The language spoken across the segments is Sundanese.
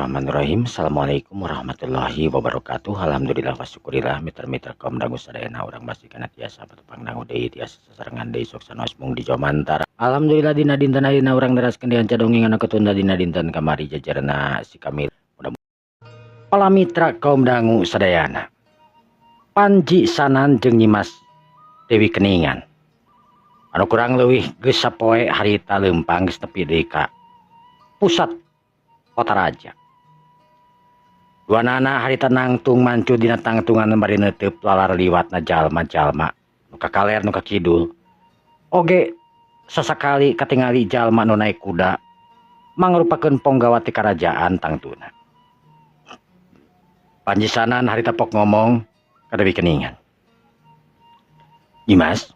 Bismillahirrahmanirrahim. Assalamualaikum warahmatullahi wabarakatuh. Alhamdulillah wa syukurillah mitra-mitra kaum dangu sadayana urang masih kana tiasa patepang dangu deui tiasa sasarengan deui sok sanaos mung di Jomantara. Alhamdulillah dina dinten ayeuna urang neraskeun deui dongeng anu ketunda dina dinten kamari jajarna si Kamil. Pala mitra kaum dangu sadayana. Panji Sanan jeung Nyimas Dewi Keningan. Anu kurang leuwih geus sapoe harita leumpang geus nepi deui ka pusat Kota Raja. Dua nana harita nangtung mancu dina tangtungan bari neuteup lalar liwatna jalma-jalma nu ka kaler nu ka kidul. Oge sasakali katingali jalma nu naik kuda mangrupakeun ponggawa ti karajaan tangtuna. Panji Sanan harita pok ngomong ka Dewi Keningan. Nyimas,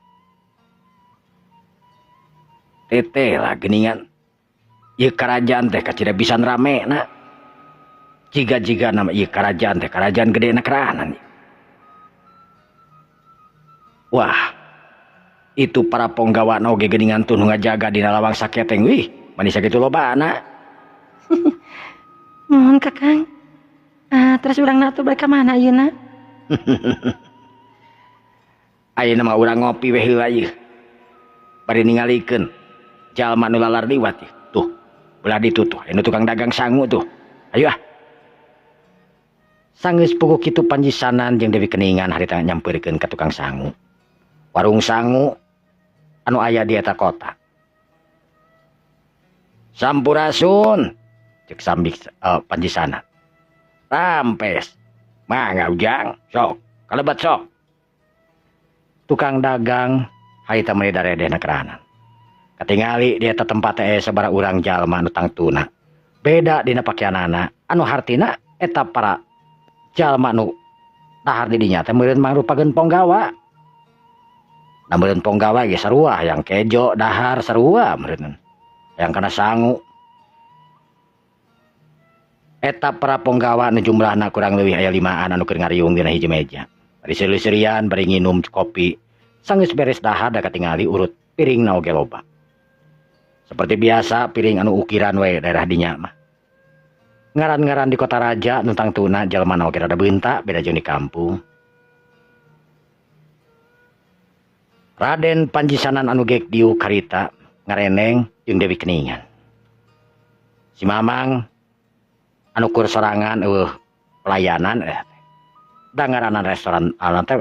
teteh lah geningan. Ieu karajaan teh kacida pisan rame na. Jiga-jiga nama ieu karajaan teh karajaan gede na keranan. Wah, itu para ponggawa oge geuningan tuh nu ngajaga dina lawang saketeng wih, mani sakitu lobana. Mohon Kakang. Ah, terus urang na atuh balik ka mana ayeuna? Ayeuna mah urang ngopi we heula ieu. Bari ningalikeun jalma nu lalar liwat ieu. Tuh, belah ditu tuh, anu tukang dagang sangu tuh. Ayo ah. Sanggeus puguh kitu Panji Sanan jeung Dewi Keningan harita nyampeurkeun ka tukang sangu. Warung sangu anu aya di eta kota. Sampurasun, cek sambik Panji Sanan. Rampes. Mangga ujang, sok, kalebat sok. Tukang dagang harita meuni daredehna keranan. Katingali di eta tempat teh sabaraha urang jalma anu tangtuna. Beda dina pakeanana, anu hartina eta para jalma nu dahar di dinya teh meureun mangrupakeun ponggawa. Da meureun ponggawa ge sarua hayang kejo dahar sarua meureun. Hayang kana sangu. Eta para ponggawa nu jumlahna kurang leuwih aya 5an anu keur ngariung dina hiji meja. Bari seuli-seulian bari nginum kopi. Sanggeus beres dahar da katingali urut piringna oge loba. Seperti biasa piring anu ukiran we daerah dinya mah. Ngaran-ngaran di Kota Raja nu tangtuna jalma oge rada beunta beda jeung di kampung. Raden Panji Sanan anu gek diuk harita ngareneng jeung Dewi Keningan. Si Mamang anu kur sorangan eueuh pelayanan da ngaranan restoran anu teh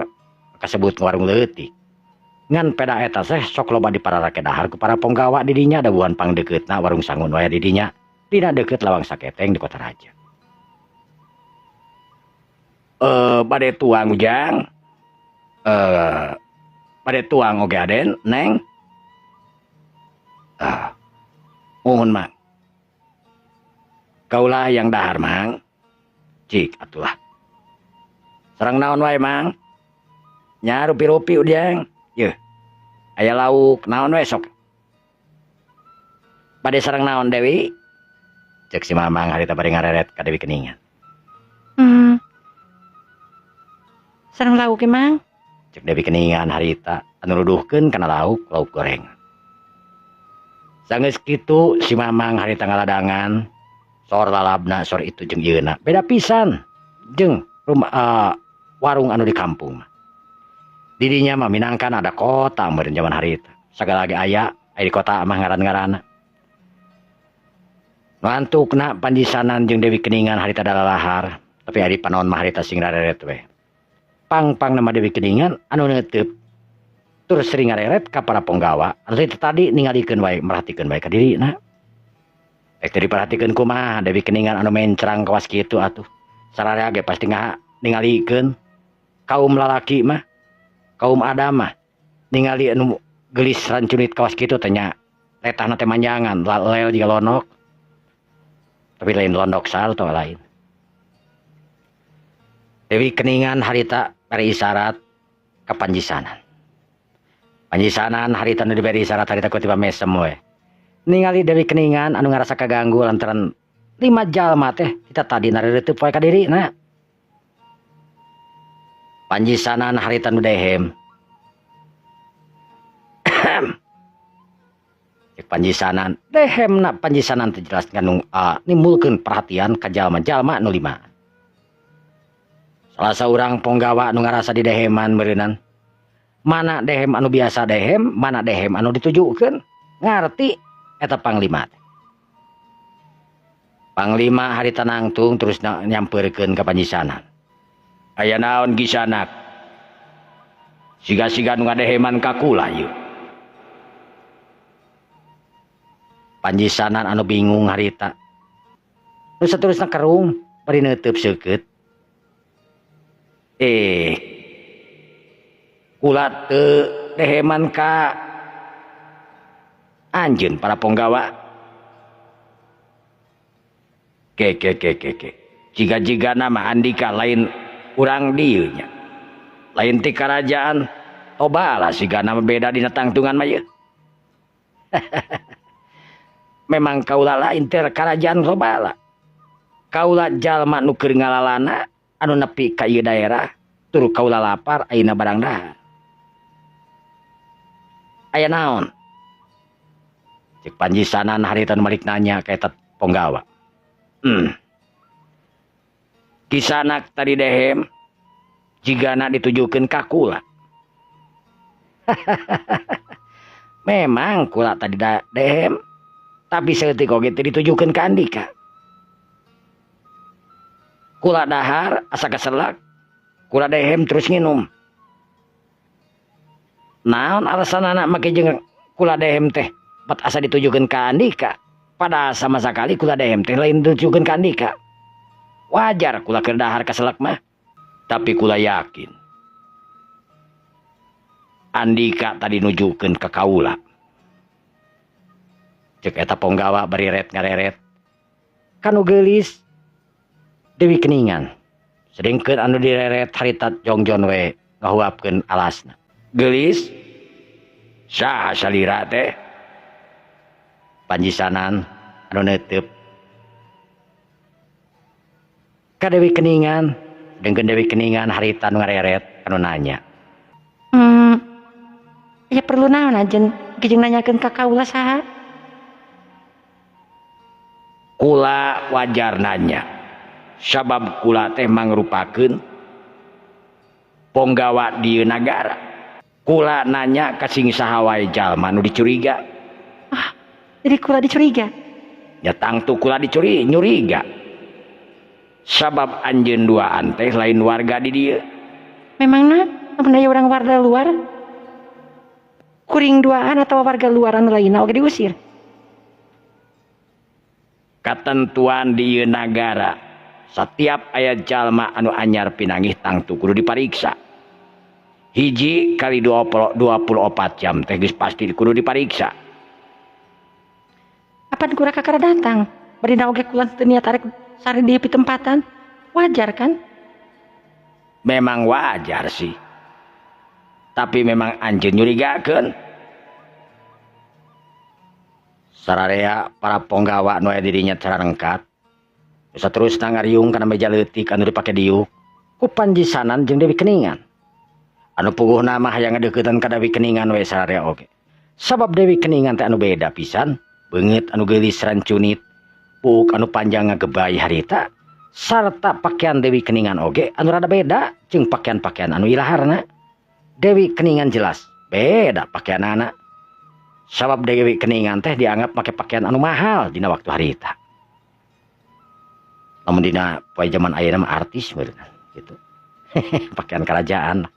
kasebut warung leutik. Ngan peda eta teh sok loba di pararake dahar ku para ponggawa di dinya da buan pangdekeutna warung sangun wae di dinya dina deukeut lawang saketeng di Kota Raja. Bade tuang ujang. Bade tuang oge aden neng. Ah, mohon mang. Kaulah yang dahar mang. Cik atulah. Sareng naon wae mang? Nya rupi-rupi ujang. Yeuh. Aya lauk naon we sok. Bade sareng naon Dewi? Cek si Mamang harita bari ngareret ka Dewi Keningan. Sareng lauk ge mang? Cek Dewi Keningan harita anu nuduhkeun kana lauk, lauk goreng. Sanggeus kitu si Mamang harita ngaladangan sor lalabna sor itu jeung ieuna. Beda pisan jeung rumah warung anu di kampung mah. Didinya mah minangkan ada kota meureun zaman harita. Sagala ge aya, aya di kota mah ngaran-ngaranna. Ngantukna Panji Sanan jeung Dewi Keningan harita dalalahar, tapi ari panon mah harita sing rareret we. Pang-pang nama Dewi Keningan anu neuteub tur sering ngareret ka para ponggawa. Anu teh tadi ningalikeun wae, merhatikeun wae ka dirina. Rek teu diperhatikeun kumaha Dewi Keningan anu mencrang kawas kitu atuh. Sararea ge pasti ningalikeun kaum lalaki mah. Kaum Adam mah ningali anu geulis rancunit kawas kitu teh nya letahna teh manjangan, lel jiga lonok. Tapi lain londok salto lain. Dewi Keningan harita beri isyarat ka Panji Sanan. Panji Sanan harita nu diberi isyarat harita ku tiba mesem we. Ningali Dewi Keningan anu ngarasa kaganggu lantaran 5 jalma teh kita tadi nareureuteup poe ka dirina. Panji Sanan harita nu dehem. Cek Panjisanan dehemna Panjisanan teh jelas ngandung nimbulkeun perhatian ka jalma-jalma nu lima. Salah saurang ponggawa nu ngarasa di deheman meureunnan. Mana dehem anu biasa dehem, mana dehem anu ditujukeun. Ngarti eta panglima teh. Panglima harita nangtung terus nyampeurkeun ka Panjisanan. Aya naon Kisanak? Siga-siga nu ngadeheman ka kula ieu. Panjisanan anu bingung harita. Nu saterusna kerung bari neuteub seukeut. Kula teu deheman ka anjeun para ponggawa. Ke ke ke ke ke. Jiga-jiga nama Andika lain urang dieu nya. Lain ti karajaan Tobala siga nama beda dina tangtungan mah ieu. Memang kaula lain teh karajaan Tobala. Kaula jalma nu keur ngalalana anu nepi ka ieu daerah tur kaula lapar ayeuna barang dahar. Aya naon? Cek Panjisanan harita nu balik nanya ka eta ponggawa. Kisanak tadi dehem jigana ditujukeun ka kula. Memang kula tadi dehem tapi saeutik oge teu ditujukeun ka Andika. Kula dahar asa keselak, kula dehem terus nginum. Naon alasanana make jeung kula dehem teh pat asa ditujukeun ka Andika? Pada sama sekali kula dehem teh lain ditujukeun ka Andika. Wajar kula keur dahar keselak mah. Tapi kula yakin Andika tadi nujukeun ka kaula. Cek eta ponggawa bari ret ngareret. Kanu geulis Dewi Keningan. Sedengkeun anu direret harita jongjon we ngahuapkeun alasna. Geulis saha salira teh? Panjisanan anu neuteub ka Dewi Keningan. Dengkeun Dewi Keningan harita nu ngareret anu nanya. Ya perlu naon anjeun jeung nanyakeun ka kaula saha? Kula wajar nanya. Sabab kula teh mangrupakeun ponggawa di nagara. Kula nanya ka sing saha wae jalma nu dicuriga. Ah, jadi kula dicuriga? Ya tangtu kula dicuri nyuriga. Sabab anjeun duaan teh lain warga di dieu. Memangna lamun aya urang warga luar? Kuring duaan atau warga luar anu lainna oge diusir? Katentuan di ieu nagara setiap aya jalma anu anyar pinanggih tangtu kudu dipariksa. Hiji kali 24 jam teh geus pasti kudu dipariksa. Apan kura kakara datang? Bari oge kula teu niat arek sare di pitempatan. Wajar kan? Memang wajar sih. Tapi memang anjeun nyurigakeun. Sararea para ponggawa nu aya di dinya cararengkat. Saterusna ngariung kana meja leutik anu dipake diuk ku Panjisanan jeung Dewi Keningan. Anu puguhna mah hayang ngadeuketan ka Dewi Keningan we sararea oge. Sabab Dewi Keningan teh anu beda pisan, beungeut anu geulis rancunit, buuk anu panjang ngagebay harita, sarta pakaian Dewi Keningan oge anu rada beda jeung pakaian-pakaian anu ilaharna. Dewi Keningan jelas beda pakaianana. Sabab Dewi Keningan teh dianggap make pakaian anu mahal dina waktu harita. Lamun dina poe jaman ayeuna mah artis meureun gitu. Pakaian kerajaan.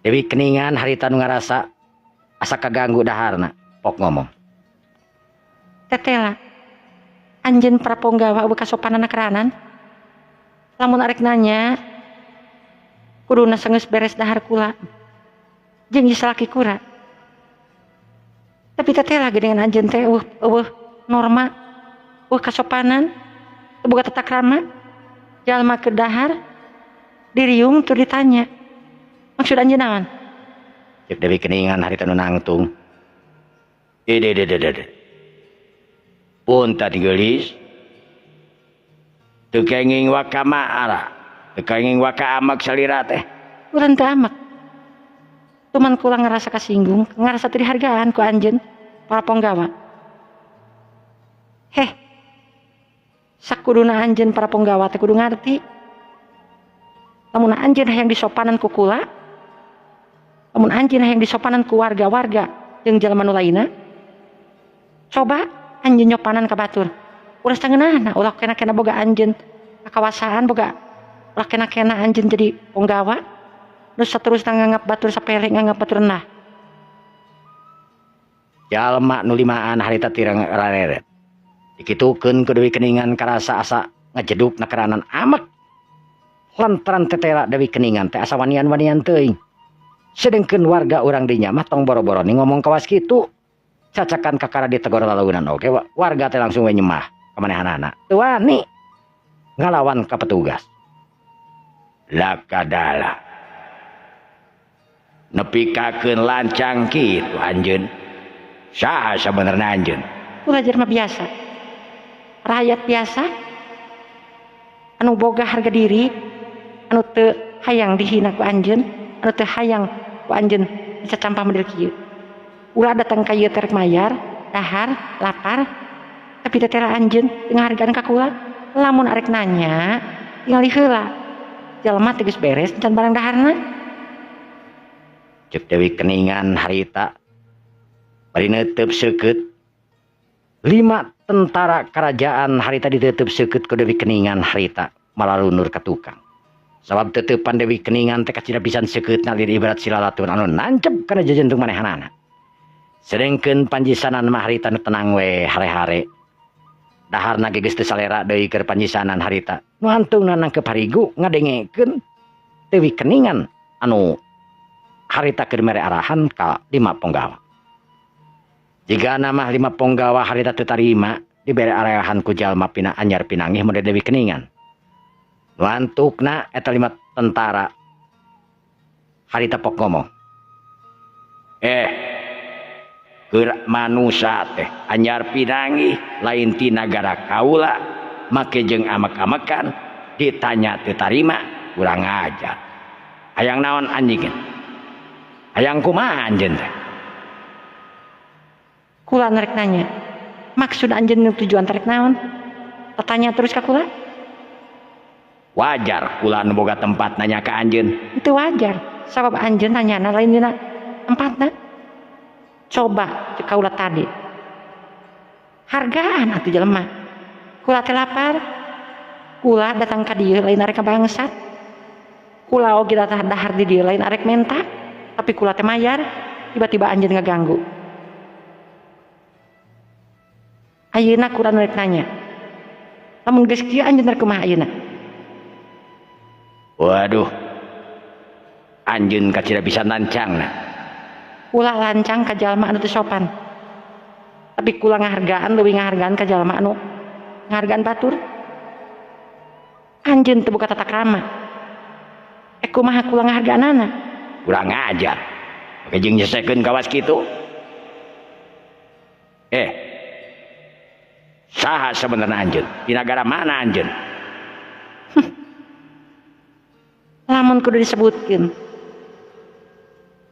Dewi Keningan harita nu ngarasa asa kaganggu daharna, pok ngomong. Tetela, anjeun para ponggawa eueuh kasopanan keranan. Lamun arek nanya, kuduna sangeus beres dahar kula. Jeung ieu salaki kura. Tapi tetela geuningan anjeun teh eueuh norma, eueuh kasopanan, teu boga tata krama. Jalma keur dahar diriung tur ditanya. Maksud anjeun naon? Cek Dewi Keningan harita nu nangtung. Ide ide ide ide. Punten geulis. Teu kenging waka maara, teu kenging waka amak salira teh. Urang teu amak. Cuman kula ngerasa kasinggung, ngerasa teu dihargaan ku anjeun. para ponggawa. Heh, sakuduna anjeun para ponggawa teh kudu ngarti. Lamun anjeun hayang disopanan ku kula, lamun anjeun hayang disopanan ku warga-warga jeung jalma nu lainna, coba anjeun nyopanan ka batur. Ulah sangeunahna, ulah kena-kena boga anjeun kakawasaan, boga ulah kena-kena anjeun jadi ponggawa nu saterusna nganggap batur sapele, nganggap batur rendah. Jalma nu limaan harita tirang rareret. Dikitukeun ku Dewi Keningan karasa asa ngejeduk nakeranan amek. Lantaran tetela Dewi Keningan teh asa wanian-wanian teuing. Sedengkeun warga urang dinya mah tong boro-boro ni ngomong kawas kitu. Cacakan kakara ditegor lalaunan oge warga teh langsung we nyemah ka manehanana. Teu wani ngalawan ka petugas. Lakadala. Nepikakeun lancang kitu anjeun. Saha sabenerna anjeun? Ulah jelema biasa. Rakyat biasa anu boga harga diri, anu teu hayang dihina ku anjeun, anu teu hayang ku anjeun dicacampah model kieu. Ulah datang ka ieu teh rek mayar, dahar, lapar, tapi teh tera anjeun teu ngahargaan ka kula. Lamun arek nanya, tingali heula. Jelema teh geus beres can barang daharna. Ceuk Dewi Keningan harita bari neuteub seukeut. 5 tentara kerajaan harita diteuteub seukeut ku Dewi Keningan harita malalunur ka tukang. Sabab teteupan Dewi Keningan teh kacida pisan seukeutna lir ibarat silalatun anu nancep kana jajantung manehanana. Sedengkeun panjisanan mah harita nu tenang we hare-hare. Daharna ge geus teu salera deui keur panjisanan harita. Nu hantungna nangkep harigu ngadengekeun Dewi Keningan anu harita keur mere arahan ka 5 ponggawa. Jigana mah 5 ponggawa harita teu tarima dibere arahan ku jalma pina anyar pinangih model Dewi Keningan. Nu antukna eta 5 tentara harita pok ngomong. Keur manusa teh anyar pinangih lain ti nagara kaula make jeung amek-amekan ditanya teu tarima kurang ajar. Hayang naon anjing? Hayang kumaha anjeun teh? Kula nerek nanya, maksud anjeun tujuan terek naon? Tanya terus ka kula? Wajar kula nu boga tempat nanya ka anjeun. Itu wajar, sabab anjeun nanyana lain dina tempatna. Coba cek kaula tadi. Hargaan atuh jelema. Kula teh lapar. Kula datang ka dieu lain arek ka bangsat. Kula oge datang dahar di dieu lain arek menta, tapi kula teh mayar, tiba-tiba anjeun ngaganggu. Ayeuna kula nu rek nanya. Lamun geus kieu anjeun rek kumaha ayeuna? Waduh. Anjeun kacida bisa lancangna. Kula lancang ka jalma anu teu sopan. Tapi kula ngahargaan leuwih ngahargaan ka jalma anu ngahargaan batur. Anjeun teu boga tata krama. Kumaha kula ngahargaanana? Kurang ajar. Make jeung nyesekeun kawas kitu. Saha sebenarnya anjeun? Di nagara mana anjeun? Lamun kudu disebutkeun.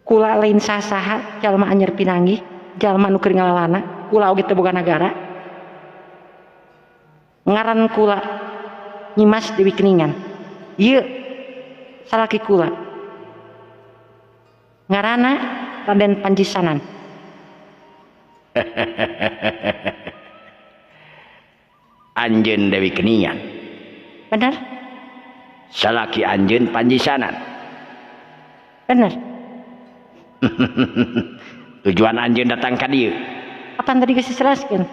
Kula lain sasaha jalma anyar pinanggih, jalma nu keur ngalalana, kula oge teu boga nagara. Ngaran kula Nyimas Dewi Keningan. Ieu salaki kula. Ngaranna Raden Panjisanan. Anjeun Dewi Keningan. Bener? Salaki anjeun Panjisanan. Bener. Tujuan anjeun datang ka dieu. Apaan tadi geus dijelaskeun?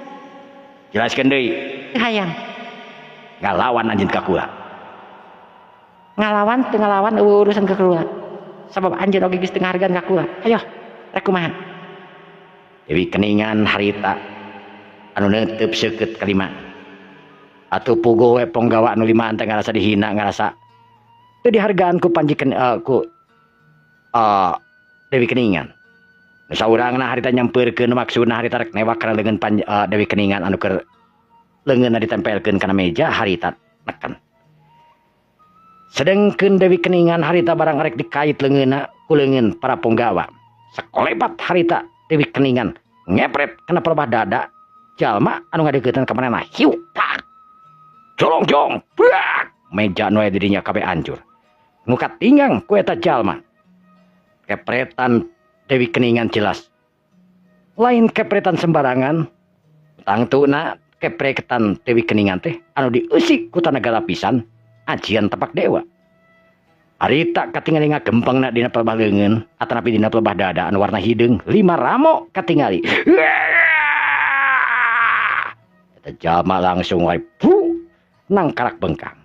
Jelaskeun deui. Hayang. Ngalawan anjeun ka kula. Ngalawan teu ngalawan eueuh urusan ka kula. Sabab anjeun oge geus teu ngahargaan ka kula. Ayo, rek kumaha? Dewi Keningan harita anu neuteub seukeut kalima. Atuh puguh we ponggawa anu limaan teh ngarasa dihina, ngarasa teu dihargaan ku panjikan ku Dewi Keningan. Nu saurangna harita nyampeurkeun maksudna harita rek newak kana leungeun Dewi Keningan anu keur leungeunna ditempelkeun kana meja harita neken. Sedengkeun Dewi Keningan harita barang arek dikait leungeunna ku leungeun para ponggawa. Sakolebat harita Dewi Keningan Ngepret kana pelebah dada jalma anu ngadeuketan ka manehna hiu tak. Jolongjong brak meja nu aya di dinya kabeh hancur. Nu katinggang ku eta jalma. Kepretan Dewi Keningan jelas. Lain kepretan sembarangan. Tangtuna kepretan Dewi Keningan teh anu dieusi ku tanaga lapisan ajian tapak dewa. Harita katingali ngagempengna dina pelebah leungeun atanapi dina pelebah dada anu warna hideung 5 ramo katingali. Eta jalma langsung wae pu nangkarak bengkang.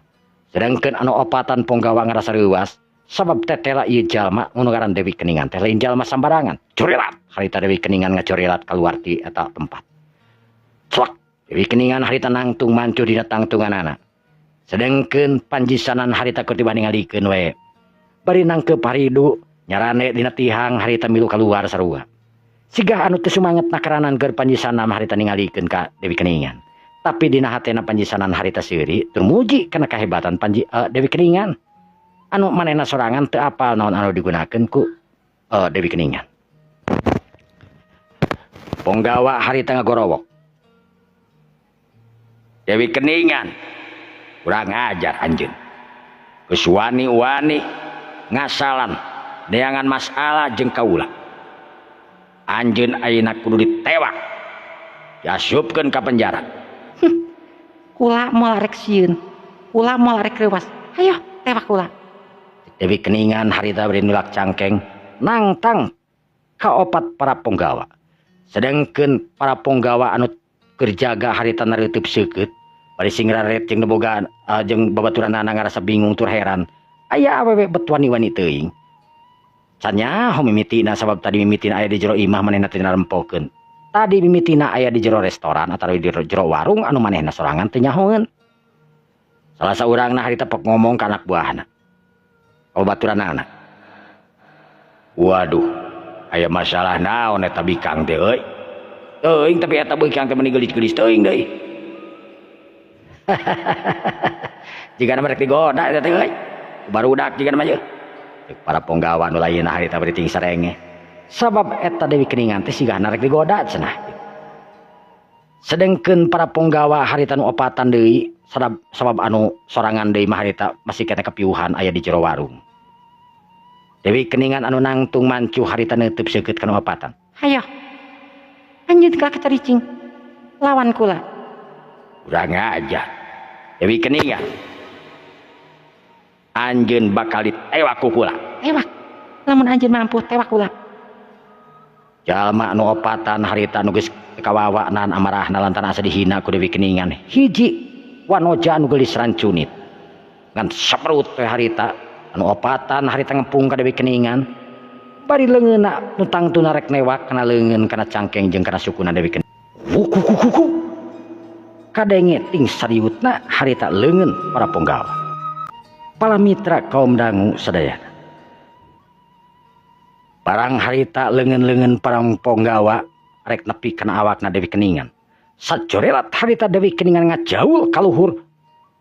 Sedangkeun anu opatan ponggawa ngarasa reuas sabab tetela ieu jalma nu ngaran Dewi Keningan teh lain jalma sambarangan. Curilat harita Dewi Keningan ngacurilat kaluar ti eta tempat. Clek Dewi Keningan harita nangtung mancu dina tangtunganana. Sedangkeun panjisanan harita keur tibah ningalikeun we. Bari nangkeup haridu nyarane dina tihang harita milu kaluar sarua. Sigah anu teu sumanget nakaranan keur panjisanan harita ningalikeun ka Dewi Keningan. Tapi dina hatena panjisanan harita seuri tur muji kana kahebatan Dewi Keningan. Anu manehna sorangan teu apal naon anu digunakeun ku Dewi Keningan. Ponggawa harita ngagorowok. Dewi Keningan kurang ajar anjeun. Geus wani-wani ngasalan neangan masalah jeung kaula. Anjeun ayeuna kudu ditewak. Diasupkeun ka penjara. Kula moal rek sieun. Kula moal rek reuwas. Hayo tewak kula. Dewi Keningan harita bari nulak cangkeng nangtang kaopat para ponggawa. Sedangkeun para ponggawa anu keur jaga harita nareuteub seukeut bari sing raret jeung nu boga jeung babaturanana ngarasa bingung tur heran. Aya awewe bet wani-wani teuing. Can nyaho mimitina sabab tadi mimitina aya di jero imah manehna teh narempokeun. Tadi mimitina aya di jero restoran atawa di jero warung anu manehna sorangan teu nyahoeun. Salah saurangna harita pek ngomong ka anak buahna. Babaturanana. Waduh, aya masalah naon eta bikang teh euy. Teuing tapi eta bikang teh meni geulis-geulis teuing deui. Jigana mah rek digoda eta teh euy. Barudak jigana mah yeuh. Para ponggawa nu lainna harita bari ting sarenge. Sabab eta Dewi Keningan teh sigana rek digoda cenah. Sedengkeun para ponggawa harita nu opatan deui sabab anu sorangan deui mah harita masih keneh kepiuhan aya di jero warung. Dewi Keningan anu nangtung mancu harita neuteub seukeut kana opatan. Hayo. Anjeun ka kacaricing. Lawan kula. Urang aja. Dewi Keningan. Anjeun bakal ditewak ku kula. Tewak. Lamun anjeun mampu tewak kula. Jalma anu opatan harita nu geus kawawa nahan amarahna lantaran asa dihina ku Dewi Keningan. Hiji wanoja anu geulis rancunit. Ngan saperut teh harita anu opatan harita ngepung ka Dewi Keningan. Bari leungeunna nu tangtuna rek newak kana leungeun kana cangkeng jeung kana sukuna Dewi Keningan. Wukukukuku. Kadenge ting sariutna harita leungeun para ponggawa. Para mitra kaum dangu sadayana. Barang harita leungeun-leungeun para ponggawa rek nepi kana awakna Dewi Keningan. Sajorelat harita Dewi Keningan ngajaul kaluhur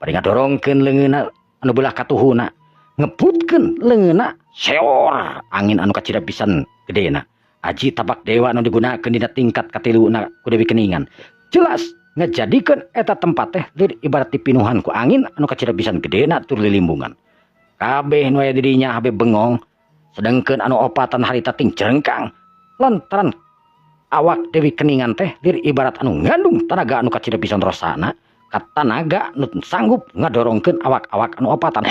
bari ngadorongkeun leungeunna anu belah katuhuna, ngebutkeun leungeunna seor angin anu kacida pisan gedena. Aji tapak dewa anu digunakeun dina tingkat katiluna ku Dewi Keningan. Jelas ngajadikeun eta tempat teh lir ibarat dipinuhan ku angin anu kacida pisan gedena tur lilimbungan. Kabeh nu aya di dinya habe bengong. Sedengkeun anu opatan harita ting jengkang lantaran awak Dewi Keningan teh lir ibarat anu ngandung tanaga anu kacida pisan rosana ka tanaga nu sanggup ngadorongkeun awak-awak anu opatan.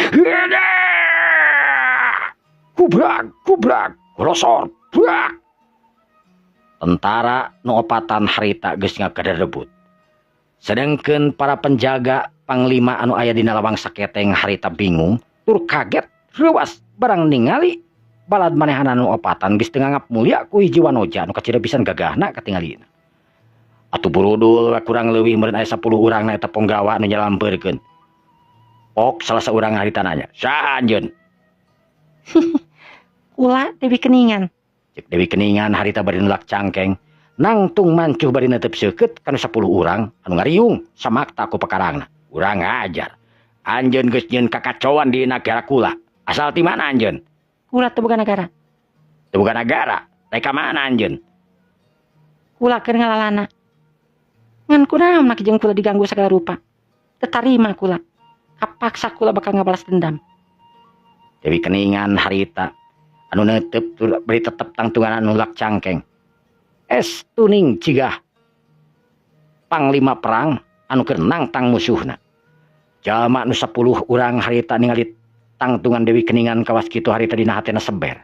Kubrak kubrak golosor brak. Tentara nu opatan harita geus ngagaderebut. Sedengkeun para penjaga panglima anu aya dina lawang saketeng harita bingung tur kaget reuas barang ningali balad manehana nu opatan geus teu nganggap mulia ku hiji wanoja anu kacida pisan gagahna katingalina. Atuh burudul kurang leuwih meureun aya 10 urang na eta ponggawa anu nyalampeurkeun. Ok salah saurang harita nanya, "Saha anjeun?" Kula Dewi Keningan. Cek Dewi Keningan harita bari nulak cangkeng, nangtung mancuh bari netep seukeut kanu 10 urang anu ngariung samakta ku pakarangna. Urang ngajar. Anjeun geus nyieun kakacoan di nagara kula. Asal ti mana anjeun? Kula teu boga nagara. Teu boga nagara. Rek ka mana anjeun? Kula keur ngalalana. Ngan kunaon nak jeung kula diganggu sagala rupa. Teu tarima kula. Kapaksa kula bakal ngabalas dendam. Dewi Keningan harita anu neuteup beri tetep tangtungan anu nulak cangkeng. Es tuning cigah panglima perang anu keur nangtang musuhna. Jalma nu 10 urang harita ningali tangtungan Dewi Keningan kawas kitu harita dina hatena seber.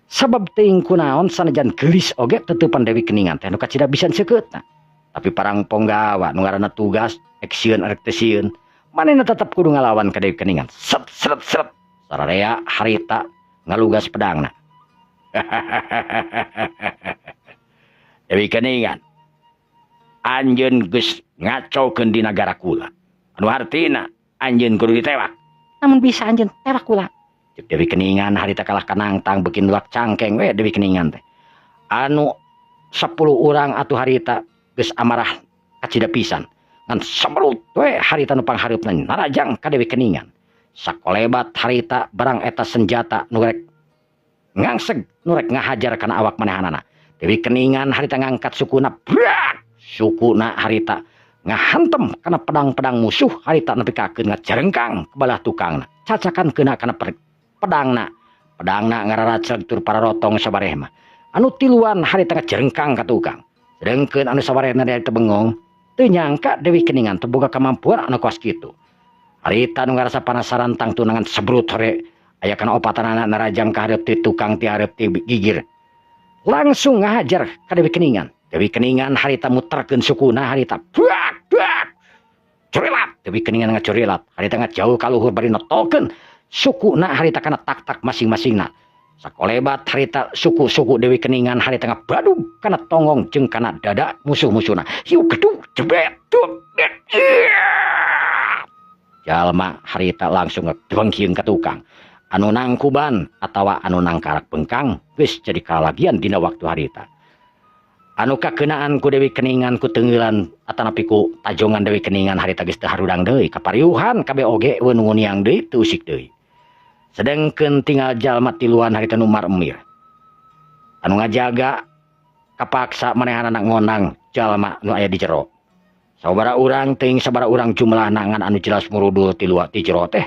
Sabab teuing kunaon sanajan geulis oge tetepan Dewi Keningan teh nu kacida pisan seukeutna. Tapi parang ponggawa nu ngaranna tugas ek sieun arek teu sieun, manehna tetep kudu ngalawan ka Dewi Keningan. Seret seret seret sararea harita ngalugas pedangna. Dewi Keningan anjeun geus ngacokeun di nagara kula. Anu hartina anjeun kudu ditewak. Namun bisa anjeun tewak kula. Cek Dewi Keningan harita kalah kanangtang beuki nulak cangkeng we Dewi Keningan teh. Anu 10 urang atuh harita geus amarah kacida pisan. Ngan semerut we harita nu panghareupna narajang ka Dewi Keningan. Sakolebat harita barang eta senjata nu rek ngangseg nu rek ngahajar kana awak manehanana. Dewi Keningan harita ngangkat sukuna, brak! Sukuna harita ngahantem kana pedang-pedang musuh harita nepi kakeun ngajarengkang ke balah tukangna. Cacakan keuna kana pedangna. Pedangna ngararaceg tur pararotong sabareh mah. Anu tiluan harita ngajarengkang ka tukang. Sedengkeun anu sabarehna harita bengong, teu nyangka Dewi Keningan teu boga kamampuan anu kawas kitu. Harita nu ngarasa panasaran tangtunangan sebrut hore aya kana opatanana narajang ka hareup ti tukang ti hareup ti gigir. Langsung ngahajar ka Dewi Keningan. Dewi Keningan harita muterkeun sukuna harita. Buak buak. Curilat. Dewi Keningan ngacurilat. Harita ngajauh ka luhur bari netokeun sukuna harita kana tak-tak masing-masingna. Sakolebat harita suku-suku Dewi Keningan harita ngabadug kana tonggong jeung kana dada musuh-musuhna. Hiu gedug jebet duk. Jalma harita langsung ngedengkieun ka tukang. Anu nangkuban atawa anu nangkarak bengkang geus jadi kalagian dina waktu harita. Anu kakeunaan ku Dewi Keningan ku teungeulan atanapi ku tajongan Dewi Keningan harita geus teu harudang deui kapariuhan kabeh oge eueun nguniang deui teu usik deui. Sedengkeun tinggal jalma tiluan harita nu maremir. Anu ngajaga kapaksa manehanana ngonang jalma nu aya di jero. Sabaraha urang teuing sabaraha urang jumlahna ngan anu jelas murudul tiluan ti jero teh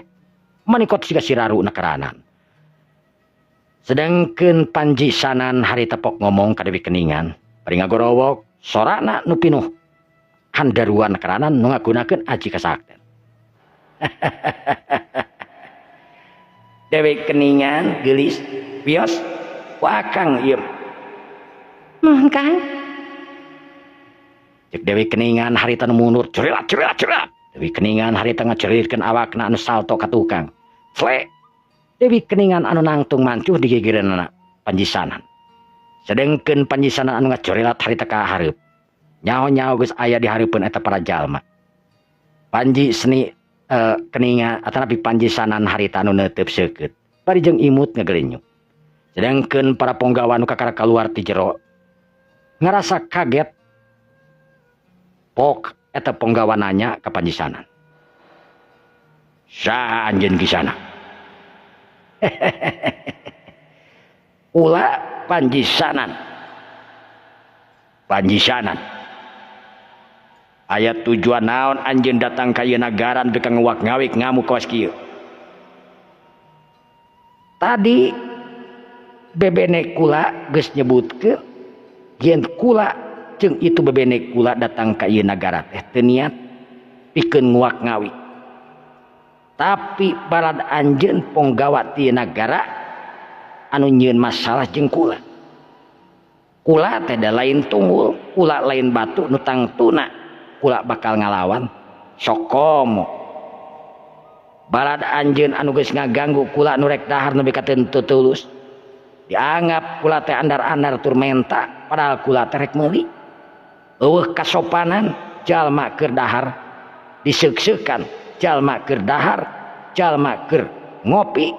manikot siga siraru na keranan. Sedengkeun Panji Sanan harita pok ngomong ka Dewi Keningan bari ngagorowok sorana nu pinuh handaruan keranan nu ngagunakeun aji kasakten. Dewi Keningan geulis wios ku akang ieu. Nuhun Kang. Cek Dewi Keningan harita nu mundur curilat curilat curilat. Dewi Keningan harita ngacerirkeun awakna anu salto ka tukang. Sle. Dewi Keningan anu nangtung mancuh di gigireunana Panji Sanan. Sedengkeun Panji Sanan anu ngacurilat harita ka hareup. Nyaho-nyaho geus aya di hareupeun eta para jalma. Panji seni Keningan atanapi Panji Sanan harita anu neuteub seukeut. Bari jeung imut ngagelenyuk. Sedengkeun para ponggawa anu kakara kaluar ti jero ngarasa kaget. Pok eta ponggawa nanya ka Panji Sanan. Saha anjeun kisana? Ula Panji Sanan. Panji Sanan. Aya tujuan naon anjeun datang ka ieu nagara nepi ka nguwak-ngawik ngamuk kawas kieu? Tadi bebene kula geus nyebutkeun yen kula jeung itu bebene kula datang ka ieu nagara teh teu niat pikeun nguwak-ngawik. Tapi balad anjeun ponggawa ti nagara anu nyieun masalah jeung kula. Kula teh da lain tunggul, kula lain batu nu tangtuna, kula bakal ngalawan sokomo. Balad anjeun anu geus ngaganggu kula nu rek dahar nepi ka teu tulus. Dianggap kula teh andar-andar tur menta, padahal kula teh rek meuli. Eueuh kasopanan jalma keur dahar diseuk-seukan, jalma keur dahar, jalma keur ngopi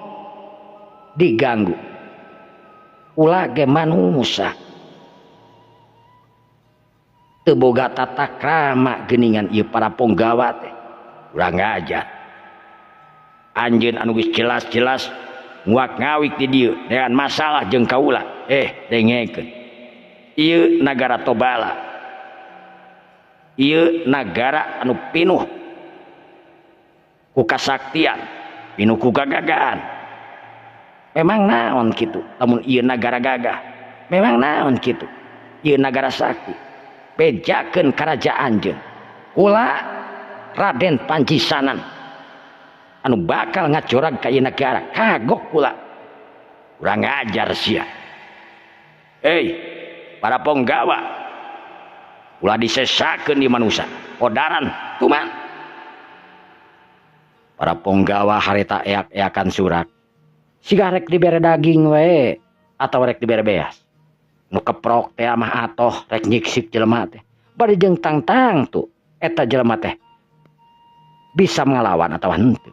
diganggu. Ulah ge manusa. Teu boga tata krama geuningan ieu para ponggawa teh. Urang ngajar. Anjeun anu geus jelas-jelas nguak-ngawik di dieu dengan masalah jeung kaula. Dengekeun. Ieu nagara Tobala. Ieu nagara anu pinuh ku kasaktian, pinuh ku gagagaan. Memang naon kitu lamun ieu nagara gagah. Memang naon kitu ieu nagara sakti. Bejakeun karajaan anjeun. Kula Raden Panjisanan anu bakal ngajorag ka ieu nagara, kagok kula. Kurang ajar sia. Hei, para ponggawa, ulah disesakeun di manusia. Kodaran tuman. Para ponggawa harita eak-eakan surat. Siga rek dibere daging we atau rek dibere beas. Nu keprok teh mah atoh rek nyiksik jelema teh. Bari jeung tangtang tu eta jelema teh bisa ngalawan atawa henteu.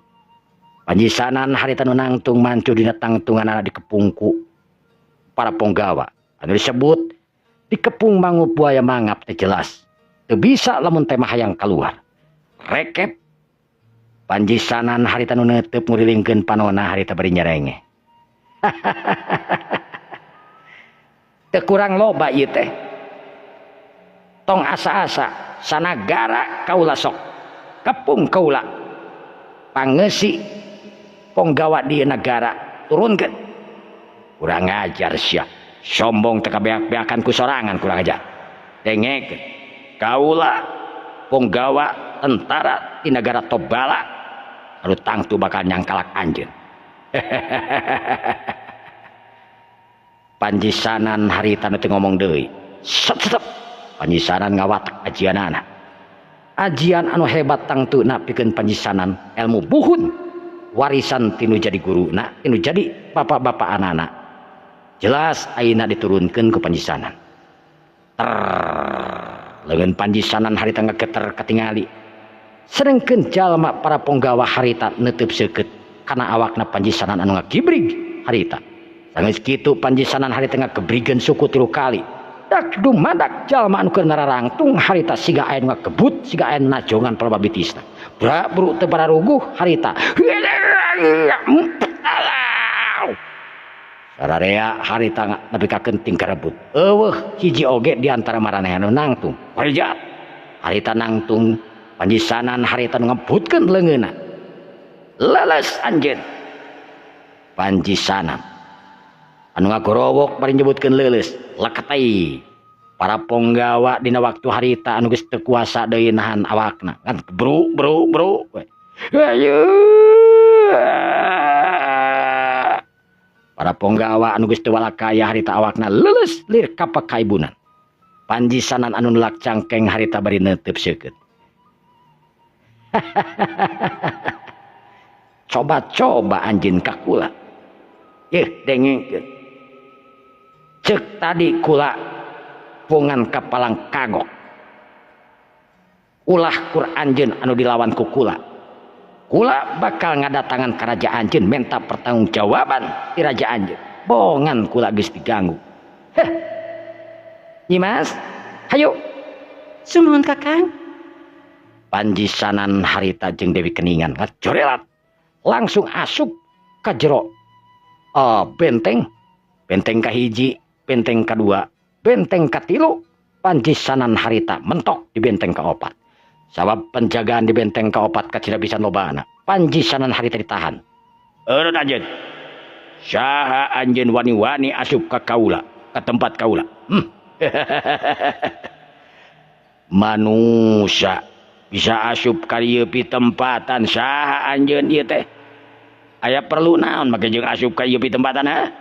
Panjisanan harita nu nangtung mancu dina tangtunganana dikepungku para ponggawa. Anu disebut dikepung mangup buaya mangap teh jelas. Teu bisa lamun teh mah hayang kaluar. Rekep Panjisanan harita nu neuteub ngurilingkeun panona harita bari nyerenge. Teu kurang loba ieu teh. Tong asa-asa sanagara kaula sok kepung kaula. Pangeusi ponggawa di negara turunkeun. Kurang ajar sia. Sombong teh kabeak-beakan ku sorangan kurang ajar. Dengekeun. Kaula ponggawa tentara di negara Tobala anu tangtu bakal nyangkalak anjeun. Panjisanan harita nu teu ngomong deui. Set set. Panjisanan ngawatak ajianana. Ajian anu hebat tangtuna pikeun Panjisanan ilmu buhun warisan tinu jadi guruna, tinu jadi bapak-bapak anana. Jelas ayeuna diturunkeun ku Panjisanan. Ter leungeun Panjisanan harita ngageter katingali. Sedengkeun jalma para ponggawa harita neuteub seukeut kana awakna Panjisanan anu ngagibrig harita. Sanggeus kitu Panjisanan harita ngagebrigeun suku 3 kali. Dak dumadak jalma anu keur nararangtung harita siga aya nu ngagebut, siga aya nu najongan palababitisna. Bra buru teu bararuguh harita. Sararea harita nepi ka kenting karebut. Eueuh hiji oge di antara maranehna anu nangtung. Harita harita nangtung Panjisanan harita nu ngebutkeun leungeunna. Leles anjeun. Panjisanan anu ngagorowok bari nyebutkeun leuleus leketai. Para ponggawa dina waktu harita anu geus teu kuasa deui nahan awakna. Kan bru bru bru. Ayo. Para ponggawa anu geus teu walakaya harita awakna leuleus lir ka pakaibunan. Panjisanan anu nulak cangkeng harita bari neuteub seukeut. Coba-coba anjeun ka kula. Yeuh dengengkeun. Ceuk tadi kula pungan kapalang kagok. Ulah kur anjeun anu dilawan ku kula. Kula bakal ngadatangan ka raja anjeun menta pertanggungjawaban ti raja anjeun. Bongan kula geus diganggu. Heh. Nyimas, hayu. Sumuhun Kakang. Panjisanan harita jeung Dewi Keningan ngajorelat langsung asup ka jero benteng. Benteng kahiji, benteng kadua, benteng katilu. Panjisanan harita mentok di benteng kaopat. Sabab penjagaan di benteng kaopat kacida pisan lobana. Panjisanan harita ditahan. Eureun anjeun. Saha anjeun wani-wani asup ka kaula, ka tempat kaula. Manusia bisa asup ka ieu pitempatan saha anjeun ieu teh? Aya perlu naon make jeung asup ka ieu pitempatan ha?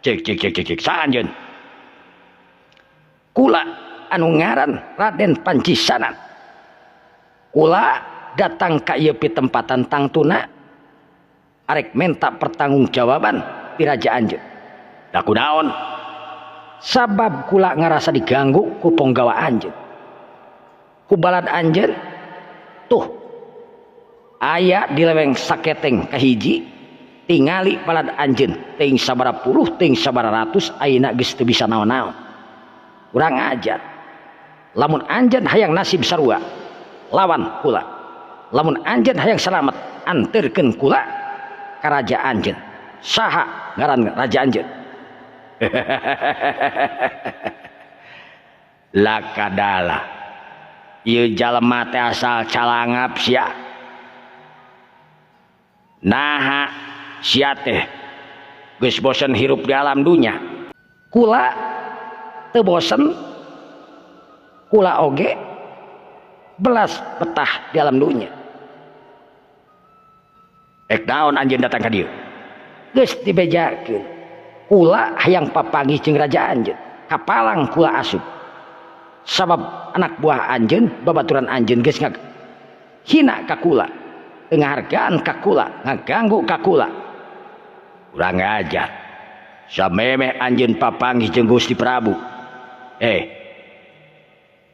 Cek cek cek cek cek saha anjeun? Kula anu ngaran Raden Panjisanan. Kula datang ka ieu pitempatan tangtuna arek menta pertanggungjawaban ti raja anjeun. Da kunaon? Sabab kula ngarasa diganggu ku ponggawa anjeun. Ku balad anjeun tuh aya di leweng saketeng kahiji tingali balad anjeun ting sabaraha puluh ting sabaraha ratus ayeuna geus teu bisa naon-naon. Urang ajar. Lamun anjeun hayang nasib sarua lawan kula. Lamun anjeun hayang salamet anterkeun kula ka raja anjeun. Saha ngaran raja anjeun? Lakadala ieu jalma teh asal calangap sia. Naha sia teh geus bosen hirup di alam dunya. Kula teu bosen, kula oge belas betah di alam dunya. Ek naon anjeun datang ka dieu? Geus dibejakeun. Kula hayang papanggih jeung raja anjeun. Kapalang kula asup. Sabab anak buah anjeun, babaturan anjeun geus hina ka kula, ngahargaan ka kula, ngaganggu ka kula. Kurang ajar. Samemeh anjeun papanggih jeung Gusti Prabu.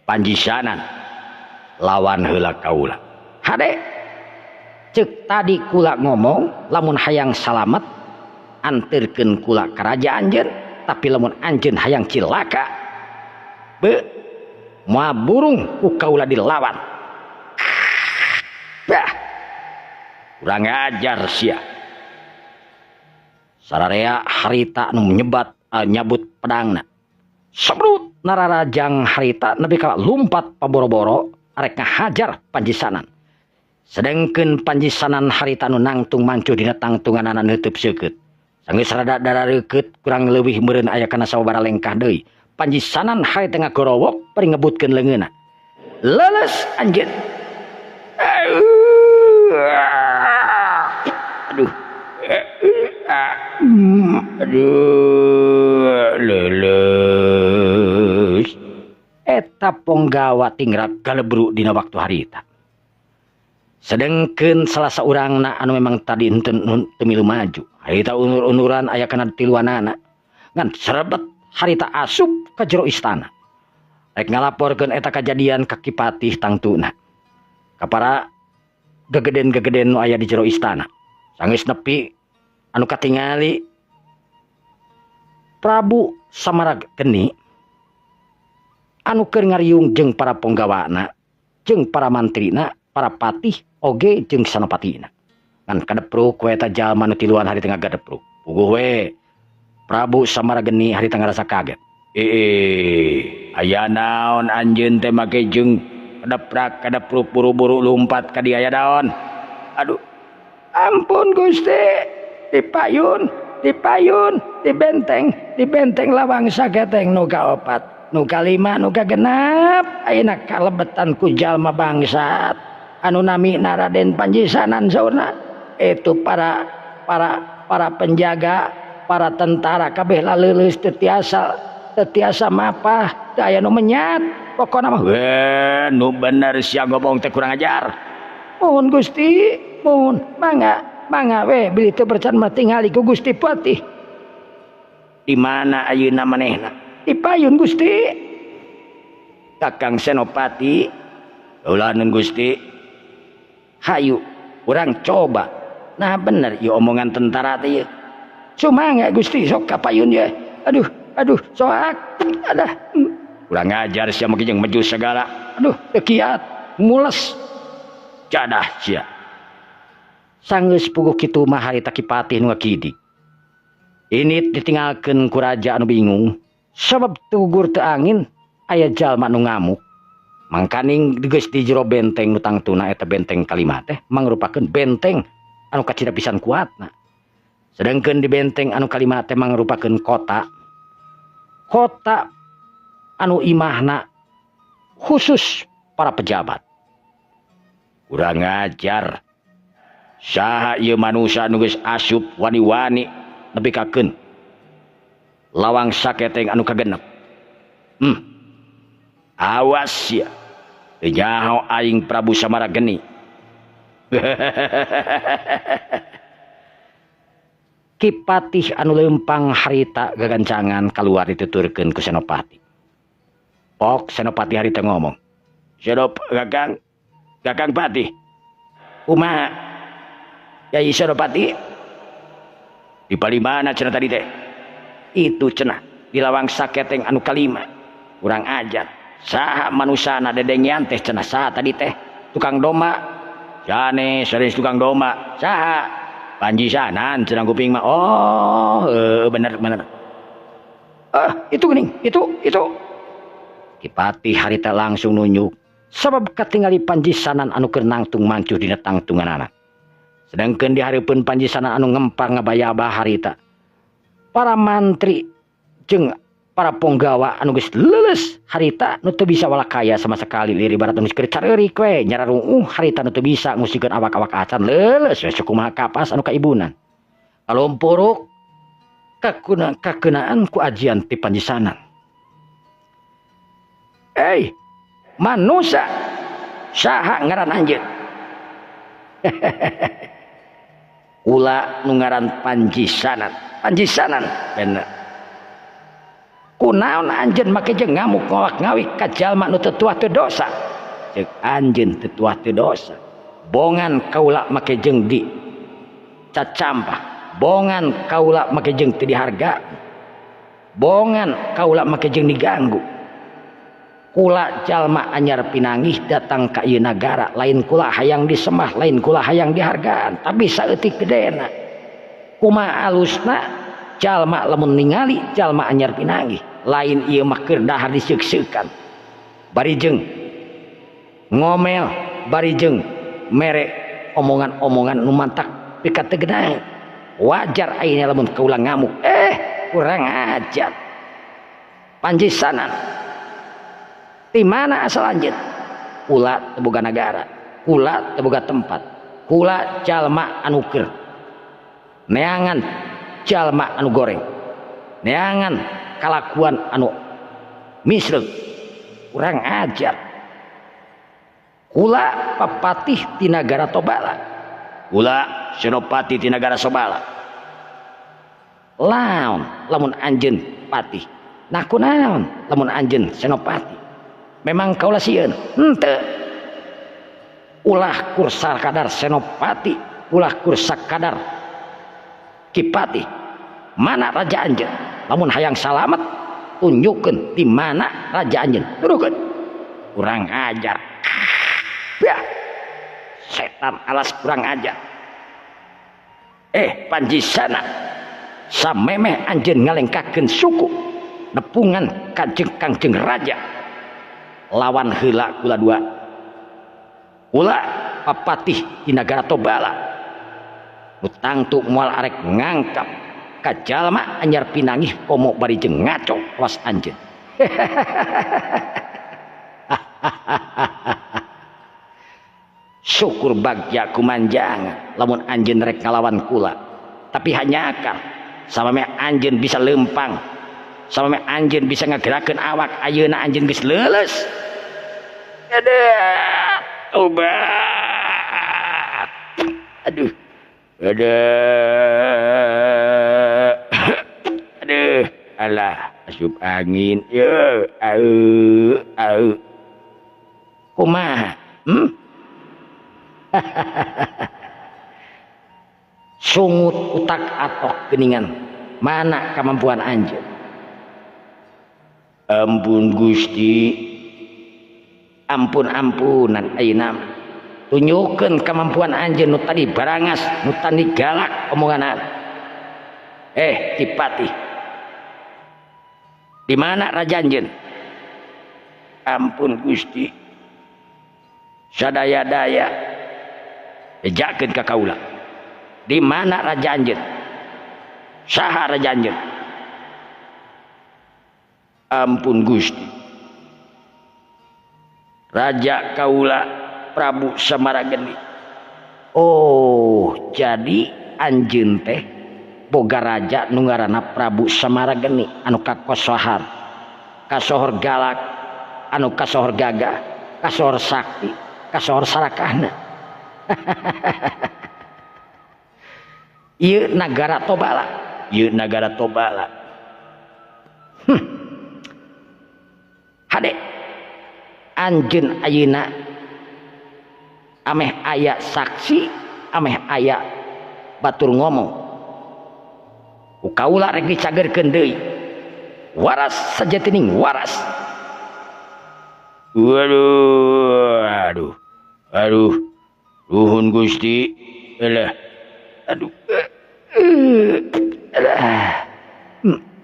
Panjisanan lawan heula kaula. Hade ceuk tadi kula ngomong lamun hayang salamet anterkeun kula ka raja anjeun, tapi lamun anjeun hayang cilaka be moal burung ku kaula dilawan. Bah, kurang ajar sia. Sararea harita nu menyebat nyabut pedangna. Sebrut nararajang harita nepi ka lumpat paboro-boro arek ngahajar Panjisanan. Sedengkeun Panjisanan harita nu nangtung mancu dina tangtunganana neuteub seukeut. Sanggeus rada darareukeut kurang leuwih meureun aya kana sababaraha lengkah deui. Panjisanan harita ngagorowok bari ngebutkeun leungeunna. Leuleus anjeun. Aduh. Aduh, leuleus. Eta ponggawa tingrak galebru dina waktu harita. Sedengkeun salah saurangna anu memang tadi henteu teu milu maju. Harita unur-unuran aya kana tiluanana. Ngan serebet harita asup ka jero istana. Rek ngalaporkeun eta kajadian ka Ki Patih tangtuna. Ka para gegeden-gegeden nu aya di jero istana. Sanggeus nepi anu katingali Prabu Samarageni anu keur ngariung jeung para ponggawana, jeung para mantrina, para patih oge jeung sanopatina. Ngan kadepruk we eta jalma nu tiluan harita ngagadepruk. Puguh we Prabu Samarageni harita ngarasa kaget. Aya naon anjeun teh make jeung kadeprak kadepruk buru-buru lumpat ka dieu aya naon? Aduh, ampun Gusti, dipayun, dipayun, dibenteng, dibenteng lawang saketeng nu kaopat, nu kalima, nu kagenap, ayeuna kalebetan ku jalma bangsat anu namina Raden Panjisanan saurna. Itu para para para penjaga, para tentara kabeh laleuleus teu tiasa mapah, teu aya nu menyat. Pokona mah we nu bener sia ngomong teh kurang ajar. Mohon Gusti, mohon mangga, mangga we bilih teu percaya mah tingali ku Gusti Patih. Di mana ayeuna manehna? Di payun Gusti. Kakang Senopati, ulah Gusti. Hayu, urang coba. Nah bener ieu omongan tentara teh ieu. Sumangga Gusti sok ka payun ye. Aduh, aduh, soak. Adah. Kurang ajar sia make jeung meju segala. Aduh, teu kiat, mules. Jadah sia. Sanggeus puguh kitu mah harita Ki Patih nu ngakidi. Ini ditinggalkeun ku raja anu bingung sabab tugur teu angin aya jalma nu ngamuk. Mangkaning geus di jero benteng nu tangtuna eta benteng kalima teh mangrupakeun benteng anu kacida pisan kuatna. Sedangkeun di benteng anu kalima teh mangrupakeun kota. Kota anu imahna khusus para pejabat. Kurang ajar. Saha ieu manusa nu geus asup wani-wani nepi kakeun lawang saketeng anu kagenep. Awas sia. Teu nyaho aing Prabu Samarageni. Ki Patih anu leumpang harita gagancangan kaluar dituturkeun ku Senopati. Pok Senopati harita ngomong. Senop Kakang, Kakang Patih. Kumaha? Yai Senopati? Di paling mana cenah tadi teh? Itu cenah di lawang saketeng anu kalima. Kurang ajar. Saha manusana dedengean teh cenah saha tadi teh? Tukang domba. Jane sanes tukang domba. Saha? Panjisanan cenah kuping mah. Oh, bener bener. Ah, itu geuning, itu. Ki Patih harita langsung nunjuk sabab katingali Panjisanan anu keur nangtung mancuh dina tangtunganana. Sedangkeun di hareupeun Panjisanan anu ngempang ngabayabah harita. Para mantri jeung para ponggawa anu geus leuleus harita nu teu bisa walakaya sama sekali lieur ibarat nu keur careurik we nyararunguh harita nu teu bisa ngusikeun awak-awak acan leuleus we sakumaha kapas anu kaibunan. Kalumpuruk kakenaan ku ajian ti Panjisanan. Eh, manusia saha ngaran anjeun? Kula nu ngaran Panjisanan. Panjisanan bener. Kunaon anjeun make jeung ngamuk ngawak ngawik ka jalma nu teu tuah teu dosa? Ceuk anjeun teu tuah teu dosa. Bongan kaula make jeung di cacampah. Bongan kaula make jeung teu diharga. Bongan kaula make jeung diganggu. Kula jalma anyar pinanggih datang ka ieu nagara, lain kula hayang disembah, lain kula hayang dihargaan, tapi saeutik gedena. Kumaha alusna jalma lamun ningali jalma anyar pinanggih, lain ieu mah keur dahar diseuk-seukan. Bari jeung ngomel, bari jeung mere omongan-omongan nu mantak pikategeunaan. Wajar ayeuna lamun kaula ngamuk. Kurang ajar. Panjisanan. Di mana asal anjeun? Kula teu boga nagara, kula teu boga tempat, kula jalma anu keur neangan jalma anu goreng, neangan kalakuan anu misreg, kurang ajar. Kula papatih ti nagara Tobala, kula senopati ti nagara Sobala. Laon lamun anjeun patih, nah kunaon lamun anjeun senopati? Memang kaula sieun henteu. Ulah kur sakadar senopati, ulah kur sakadar kipati. Mana raja anjeun? Lamun hayang salamet tunjukkeun di mana raja anjeun. Tuduhkeun. Kurang ajar. Bah. Setan alas kurang ajar. Panjisana samemeh anjeun ngalengkakeun suku nepungan kanjeng kangjeng raja. Lawan heula kula dua. Kula papatih di nagara Tobala. Nu tangtu moal arek ngangkap ka jalma anyar pinangih komo bari jeung ngaco was anjeun. Syukur bagja kumanjangan lamun anjeun rek ngalawan kula. Tapi hanyakan samemeh anjeun bisa lempang, samemeh anjeun bisa ngagerakeun awak, ayeuna anjeun geus leuleus. Aduh, obat. Aduh. Aduh. Aduh, alah, asup angin. Ye, au, au. Kumaha? Sungut utak atok geningan. Mana kemampuan anjeun? Ampun Gusti. Ampun-ampunan ayeuna. Tunjukkeun kemampuan anjeun nu tadi barangas, nu tadi galak omongan. Ki Patih. Di mana raja anjeun? Ampun Gusti. Sadaya-daya ejakeun ka kaula. Di mana raja anjeun? Saha raja anjeun? Ampun Gusti. Raja kaula Prabu Samarageni. Oh, jadi anjeun teh boga raja nu ngaranna Prabu Samarageni anu kakosohar, kasohor galak, anu kasohor gagah, kasohor sakti, kasohor sarakahna. Ieu nagara Tobala, ieu nagara Tobala. Hade anjeun ayeuna ameh aya saksi, ameh aya batur ngomong. Ku kaula rek dicagerkeun deui. Waras sajatining waras. Waduh, aduh. Aduh. Nuhun Gusti. Alah. Aduh. Alah.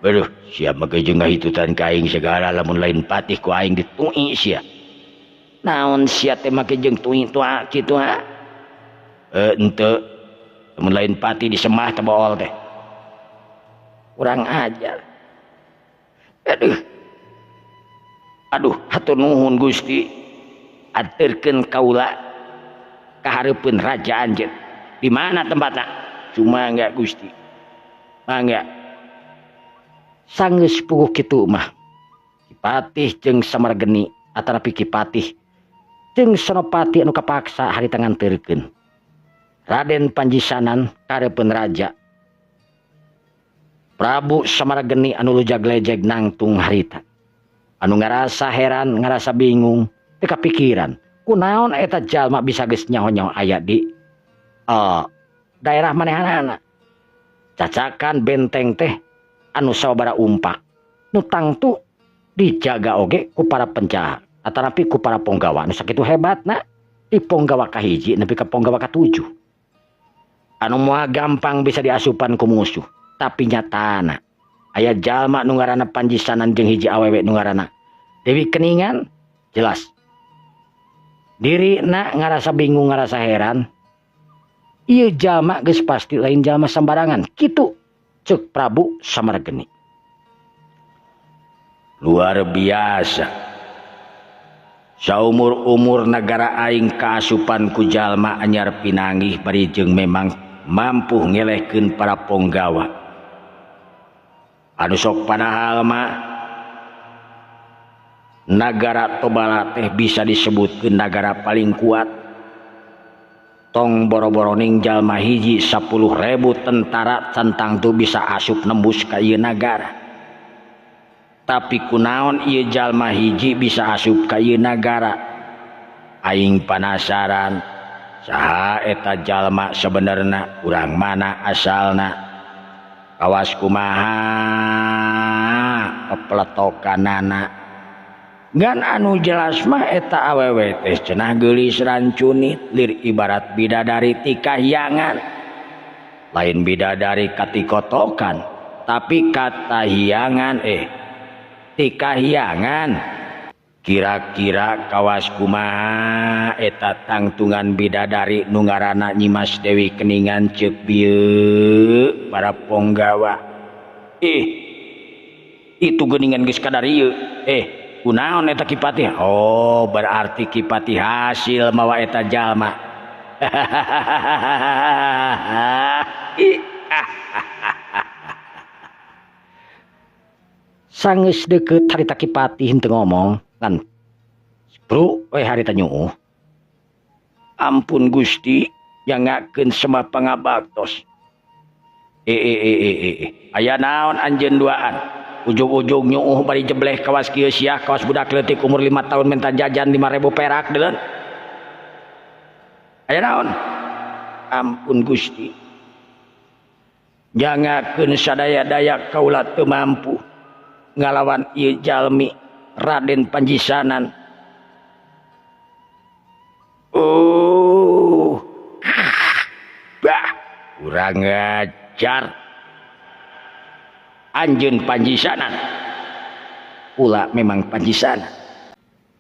Aduh, Sia make jeung ngahitutan ka aing segala lamun lain patih ku aing ditui sia. Naon sia teh make jeung tui tua kitu ha? Henteu. Lamun lain patih disemah teh bool teh. Kurang ajar. Aduh. Aduh, hatur nuhun Gusti. Aturkeun kaula ka hareupeun raja anjeun. Di mana tempatna? Cuma enggak Gusti. Mangga. Sanggeus puguh kitu mah. Ki Patih jeung Samargeni atanapi Ki Patih jeung Senopati anu kapaksa harita nganterkeun Raden Panjisanan ka hareupeun raja. Prabu Samargeni anu lujag-lejeg nangtung harita. Anu ngarasa heran, ngarasa bingung, teu kapikiran kunaon eta jalma bisa geus nyaho-nyaho aya di daerah manehanana. Cacakan benteng teh anu sababaraha umpak nu tangtu dijaga oge ku para penjahat atanapi ku para ponggawa anu sakitu hebatna di ponggawa kahiji nepi ka ponggawa katujuh anu moal gampang bisa diasupan ku musuh. Tapi nyatana aya jalma nu ngaranna Panjisanan jeung hiji awewe nu ngaranna Dewi Keningan. Jelas dirina ngarasa bingung, ngarasa heran, ieu jalma geus pasti lain jalma sembarangan kitu cek Prabu Samargeni. Luar biasa. Saumur-umur nagara aing kaasupan ku jalma anyar pinanggih bari jeung memang mampu ngelehkeun para ponggawa. Anu sok padahal mah nagara Tobala teh bisa disebutkeun nagara paling kuat. Tong boro-boroning jalma hiji 10.000 tentara centang tuh bisa asup nembus ka ieu nagara. Tapi kunaon ieu jalma hiji bisa asup ka ieu nagara? Aing panasaran saha eta jalma sebenarna, urang mana asalna, kawas kumaha pepeletokanana. Ngan anu jelas mah eta awewe teh cenah geulis rancunit lir ibarat bidadari ti kahyangan. Lain bidadari katikotokan tapi katahiangan ti kahyangan. Kira-kira kawas kumaha eta tangtungan bidadari nu ngaranna Nyimas Dewi Keningan ceuk bieu para ponggawa. Itu geuningan geus kadarieu. Kunaon eta Ki Patih? Oh, berarti Ki Patih hasil mawa eta jalma. Sanggeus deukeut harita Ki Patih henteu ngomong ngan bro we harita nyuuh. Ampun Gusti, yangakeun semua pangabaktos. Aya naon anjeun duaan? Ujung-ujung nyuuh bari jebleh kawas kieu sia, kawas budak leutik umur 5 tahun minta jajan 5.000 perak deuleu. Aya naon? Ampun Gusti. Jangakeun sadaya-daya kaula teu mampu ngalawan ieu jalmi Raden Panjisanan. Oh. Bah, kurang ajar. Anjeun Panjisanan. Kula memang Panjisanan.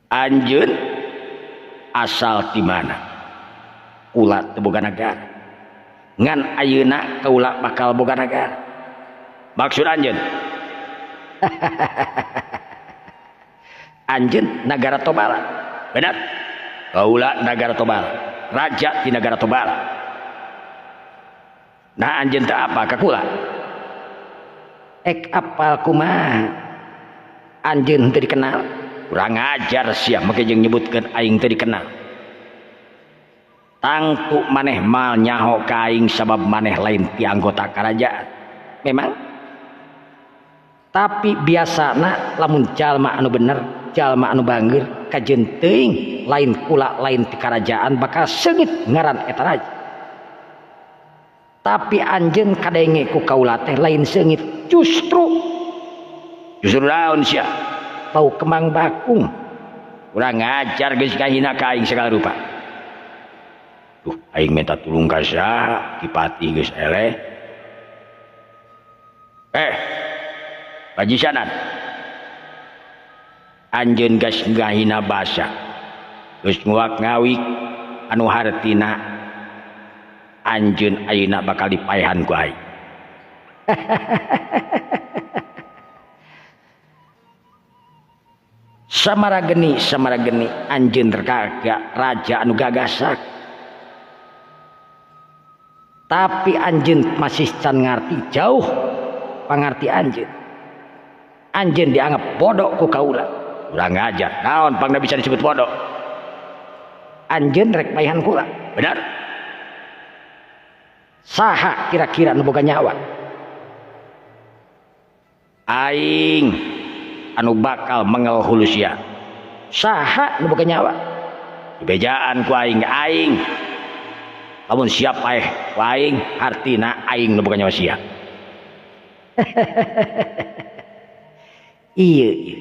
Anjeun asal ti mana? Kula teu boga nagara. Ngan ayeuna kaula bakal boga nagara. Maksud anjeun? Anjeun nagara Tobala. Benar? Kaula nagara Tobala. Raja di nagara Tobala. Nah anjeun teh apa ka kula? Ek apal kumaha? Anjeun teu dikenal. Kurang ajar sia make jeung nyebutkeun aing teu dikenal. Tangtu maneh mal nyaho ka aing sabab maneh lain ti anggota karajaan. Memang. Tapi biasana lamun jalma anu bener, jalma anu bangeur kajeun teuing lain kula lain ti karajaan bakal seungit ngaran eta raja. Tapi anjeun kadenge ku kaula teh lain seungit, justru naon sia? Bau kembang bakung. Kurang ngajar geus kahina ka aing segala rupa. Duh, aing minta tulung ka saha? Ki Patih geus eleh. Pajisanan anjeun geus ngahina basa geus nguak ngawik anu hartina anjeun ayeuna bakal dipaehan ku aing. Samarageni samarageni anjeun raja anu gagasak tapi anjeun masih can ngarti jauh pangarti anjeun. Anjeun dianggap bodoh ku kaula. Urang ngajar naon pangna bisa disebut bodoh? Anjeun rek paehan kula. Benar? Saha kira-kira nu boga nyawa? Aing anu bakal mengel hulu sia. Saha nu boga nyawa? Dibejaan ku aing aing. Lamun siap paeh ku aing hartina aing nu boga nyawa sia. Iya, iya.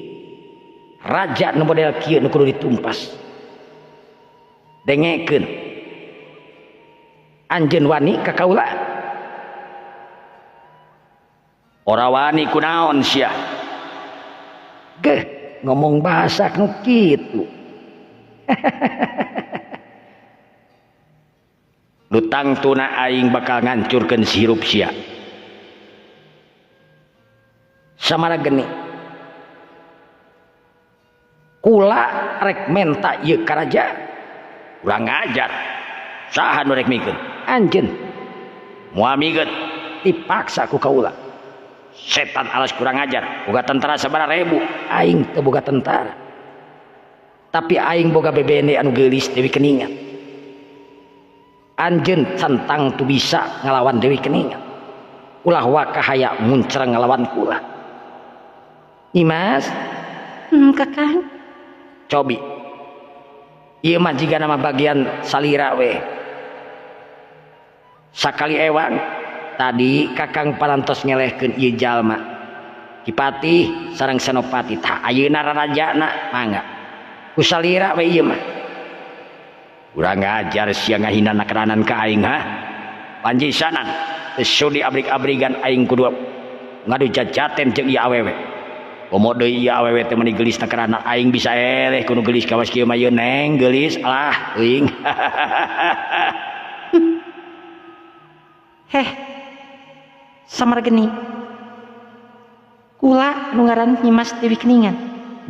Raja nu model kieu nu kudu ditumpas. Dengekeun. Anjeun wani ka kaula? Ora wani kunaon sia? Geh, ngomong bahasa nu kitu. Nu tangtuna aing bakal ngancurkeun sirup sia. Samarageni kula rek menta ieu ka raja. Urang ngajar. Saha nu rek mikeun? Anjeun. Moal mikeun, dipaksa ku kaula. Setan alas kurang ajar, boga tentara sabaraha ribu, aing teu boga tentara. Tapi aing boga bebene anu geulis Dewi Keningan. Anjeun can tangtu bisa ngalawan Dewi Keningan. Ulah waka haya muncrang ngalawan kula. Nyimas, Kakang. Cobi. Ieu mah jiga nama bagian salira we. Sakali ewang tadi Kakang parantos ngelehkeun ieu jalma. Kipatih sareng Senopati tah ayeuna rarajana mangga. Ku salira we ieu mah. Urang ngajar sia ngahina nakeranan ka aing ha. Panjisanan teu sudi abrik-abrigan aing kudu ngadu jajaten jeung ieu awewe. Komo deui ieu awewe teh meuni geulis nakerana aing bisa eleh kudu geulis kawas kieu mah ieu neng geulis alah teuing. Heh. Samargeni. Kula nu ngaran Nyimas Dewi Keningan.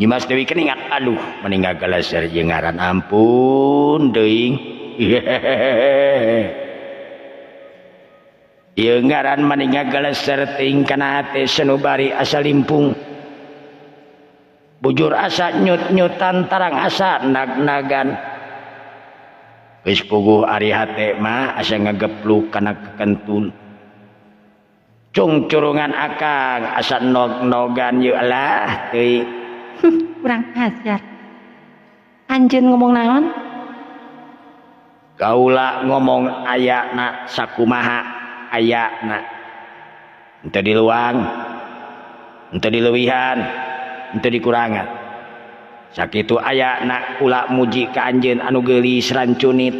Nyimas Dewi Keningan. Aduh, meni ngagalaser jeung ngaran ampun teuing. Ieu ngaran meni ngagalaser teuing kana hate sanubari asa limpung. Bujur asa nyut-nyutan tarang asa nag-nagan. Geus puguh ari hate mah asa ngagepluk kana kekentul. Cung-curungan akang asa nog-nogan yeuh lah teuing. Kurang ajar. Anjeun ngomong naon? Kaula ngomong ayana sakumaha ayana. Henteu diluang, henteu dileuwihan, henteu dikurangan. Sakitu ayana kula muji ka anjeun anu geulis rancunit.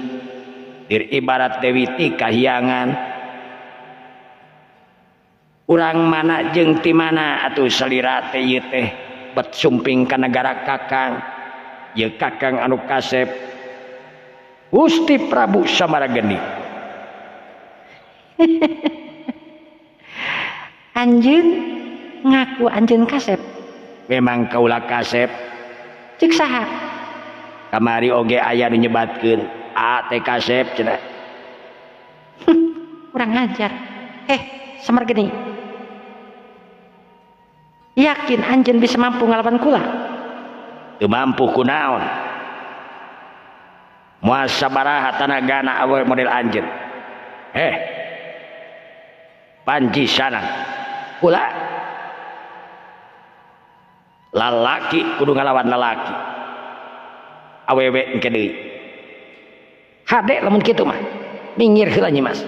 Dir ibarat dewi ti kahiangan. Urang mana jeung ti mana atuh salira teh ieu teh bet sumping ka negara Kakang. Ieu Kakang anu kasep Gusti Prabu Samarageni. Anjeun ngaku anjeun kasep. Memang kaula kasep. Cek saha? Kamari oge aya nu nyebatkeun A teh kasep cenah. Kurang ajar. Samargeni. Yakin anjeun bisa mampu ngalawan kula? Teu mampu kunaon? Moal sabaraha tanagana awewe model anjeun. Panji sanan. Kula lalaki kudu ngalawan lalaki. Awewe engke deui. Hade lamun kitu mah. Minggir heula Nyi Mas.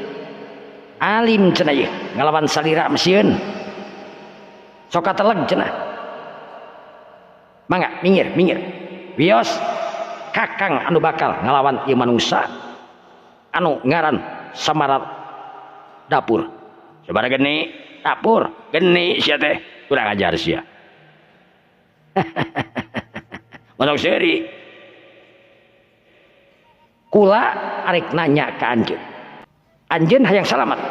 Alim cenah ieu ngalawan salira mesieun. Sok kateleg cenah. Mangga minggir, minggir. Wios Kakang anu bakal ngalawan ieu manusa anu ngaran Samara dapur. Sabaraha geni? Dapur geni sia teh. Kurang ajar sia. Montok seuri. Kula arek nanya ka anjeun. Anjeun hayang salamet.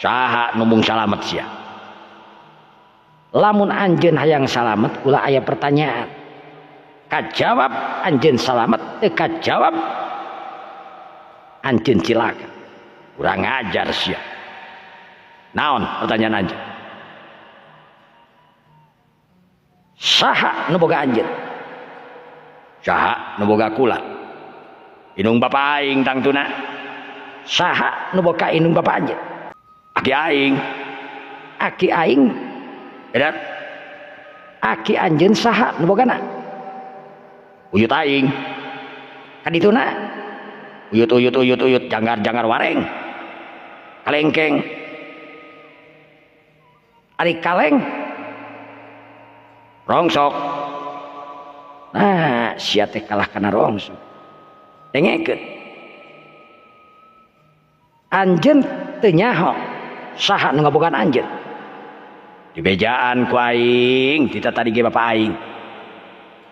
Saha nu mung salamet sia? Lamun anjeun hayang salamet kula aya pertanyaan. Kajawab anjeun salamet, teu kajawab anjeun cilaka. Kurang ajar sia. Naon pertanyaan anjeun? Saha nu boga anjeun? Saha nu boga kula? Indung bapa aing tangtuna. Saha nu boga indung bapa anjeun? Aki aing. Aki aing? Bener? Aki anjeun saha nu bogana? Uyut aing. Kadituna? Uyut uyut uyut uyut janggar-janggar wareng. Kalengkeng. Ari kaleng rongsok. Nah, sia teh kalah kana rongsok. Dengekeun. Anjeun teu nyaho saha nu ngabogaan anjeun. Dibejaan ku aing, tita tadi ge bapa aing.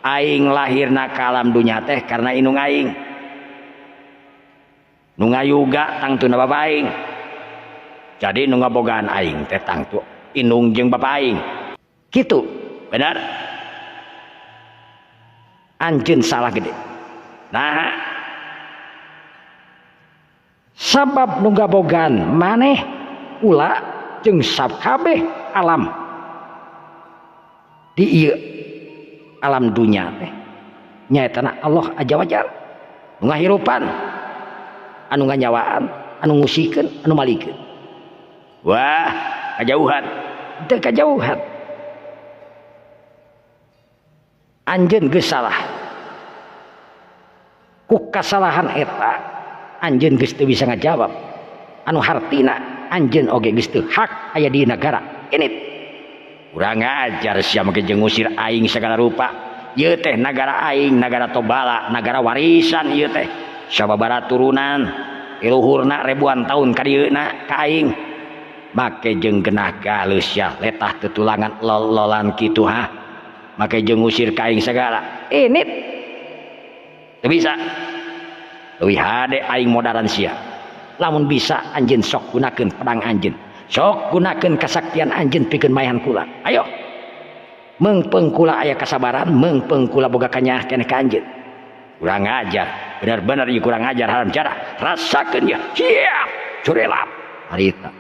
Aing lahirna ka alam dunya teh karena indung aing. Nu ngayuga tangtuna bapa aing. Jadi nu ngabogaan aing teh tangtu indung jeung bapa aing. Kitu, benar? Anjeun salah gede. Nah, sabab nu ngabogaan maneh kula jeung sakabeh alam di ieu alam dunya teh nyaetana Allah aja wajar nu ngahirupan, anu nganyawaan, anu ngusikeun, anu malikeun. Wah, kajauhan. Teu kajauhan. Anjeun geus salah. Ku kasalahan eta anjeun geus teu bisa ngajawab. Anu hartina anjeun oge geus teu hak aya di nagara ini. Kurang ajar sia make jeung ngusir aing sagala rupa. Ieu teh nagara aing, nagara Tobala, nagara warisan ieu teh. Sababaraha turunan, luhurna ribuan tahun ka dieuna ka aing. Make jeung genah galeus sia letah tetulangan lol-lolan kitu ha. Make jeung ngusir ka aing sagala. Ini teu bisa. Leuwih hade aing modaran sia. Lamun bisa anjeun sok gunakeun pedang anjeun. Sok gunakeun kasaktian anjeun pikeun maehan kula. Ayo. Meungpeung kula aya kasabaran, meungpeung kula boga kanyaah keneh ka anjeun. Kurang ajar, bener-bener ieu kurang ajar haram jadah. Rasakeun ya. Siap, curelap harita.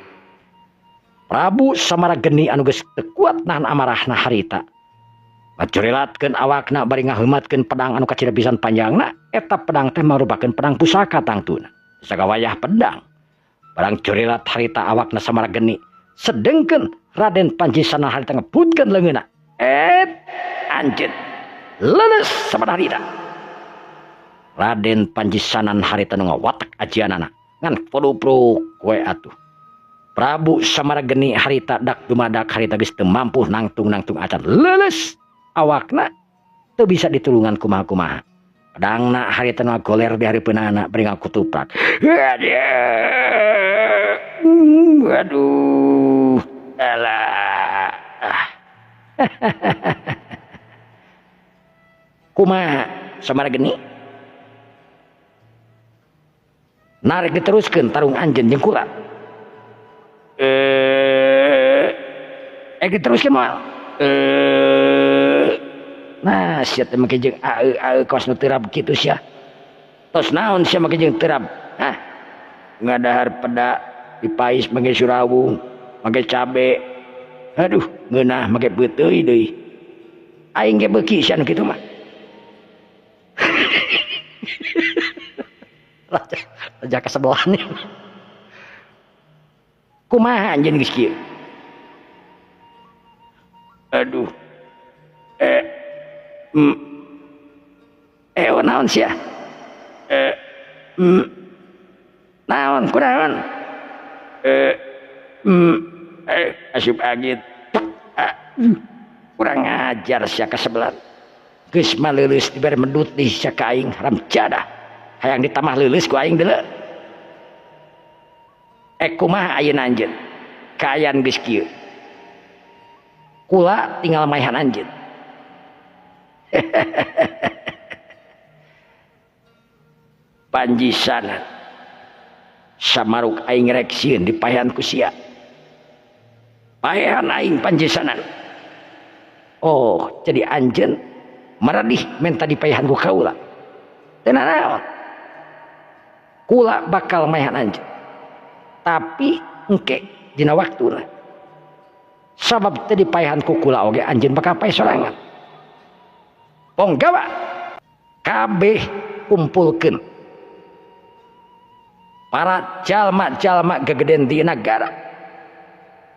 Prabu Samarageni anu geus teu kuat nahan amarahna harita. Bacurelatkeun awakna bari ngaheumatkeun pedang anu kacida pisan panjangna, eta pedang teh marupakeun pedang pusaka tangtuna. Sagawayah pedang. Barang curelat harita awakna Samarageni, sedengkeun Raden Panji Sanan harita ngebutkeun leungeunna. Et anjeun leuleus sabada harita. Raden Panji Sanan harita nu ngawatek ajianana ngan podupruk we atuh. Prabu Samarageni harita dak dumadak harita geus teu mampu nangtung-nangtung acan leuleus awakna teu bisa ditulungan kumaha-kumaha. Pedangna harita nu goler di hareupeunana bari ngakutuprak. Aduh, alah. Kumaha Samarageni? Narik diteruskeun tarung anjeun jeung kula. Diteruskeun moal. Nah, sia teh make jeung aeu aeu kawas nu terap kitu sia. Tos naon sia make jeung terap? Hah? Ngadahar peda dipais make surawung, make cabe. Aduh, ngeunah make peuteuy deui. Aing ge beuki sia nu kitu mah. Raja kasebelahnya. Kumaha anjeun geus kieu? Aduh. Naon sia? Naon kunaon? Asup angin. Kurang ajar sia kasebelah. Geus mah leuleus dibere medut deui sia ka aing haram jadah. Hayang ditamah leuleus ku aing deuleu. Kumaha ayeuna anjeun? Kaayaan geus kieu. Kula tinggal maehan anjeun. Panjisanan samaruk aing rek sieun dipaehan ku sia. Paehan aing panjisanan. Oh, jadi anjeun maradih menta dipaehan ku kaula. Teu nanaon. Kula bakal maehan anjeun. Tapi engke dina waktuna. Sabab teu dipaehan ku kula oge anjeun bakal paeh sorangan. Ponggawa kabeh kumpulkeun para jalma-jalma gegeden di nagara,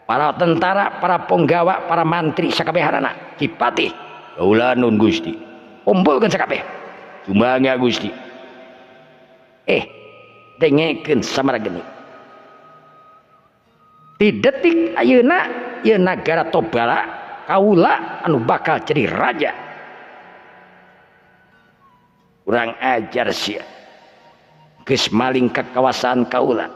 para tentara, para ponggawa, para mantri sakabehanana, Ki Patih. Kaula nun Gusti. Kumpulkeun sakabeh. Sumangga Gusti. Dengekeun samarageni. Di detik ayeuna ieu nagara Tobala kaula anu bakal jadi raja. Kurang ajar sia. Geus maling ka kawasan kaula.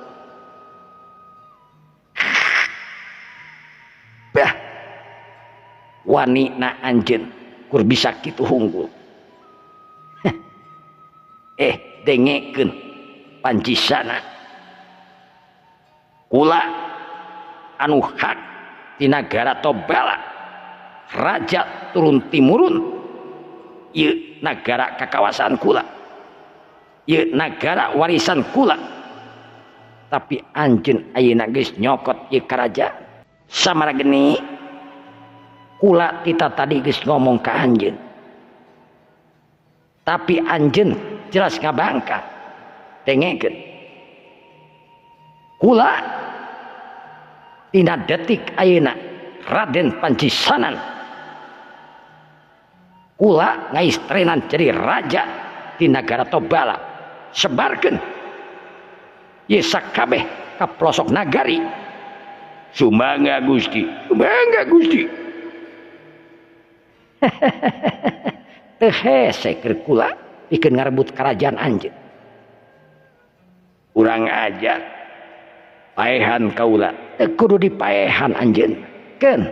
Bah. Wani na anjeun kur bisa kitu hunggul. Dengekeun panjisana. Kula anu hak di nagara Tobala, raja turun timurun ieu nagara kakawasan kula, ieu nagara warisan kula. Tapi anjeun ayeuna geus nyokot ieu karajaan. Samarageni kula tita tadi geus ngomong ka anjeun, tapi anjeun jelas ngabangka. Dengekeun kula dina detik ayeuna Raden Panjisanan kula ngaistrenan jadi raja di nagara Tobala. Sebarkeun ieu sakabeh ka pelosok nagari. Sumangga Gusti. Sumangga Gusti. Teu hese keur kula pikeun ngarebut kerajaan anjeun. Kurang ajar. Paehan kaula. Teu kudu dipaehan anjeun. Keun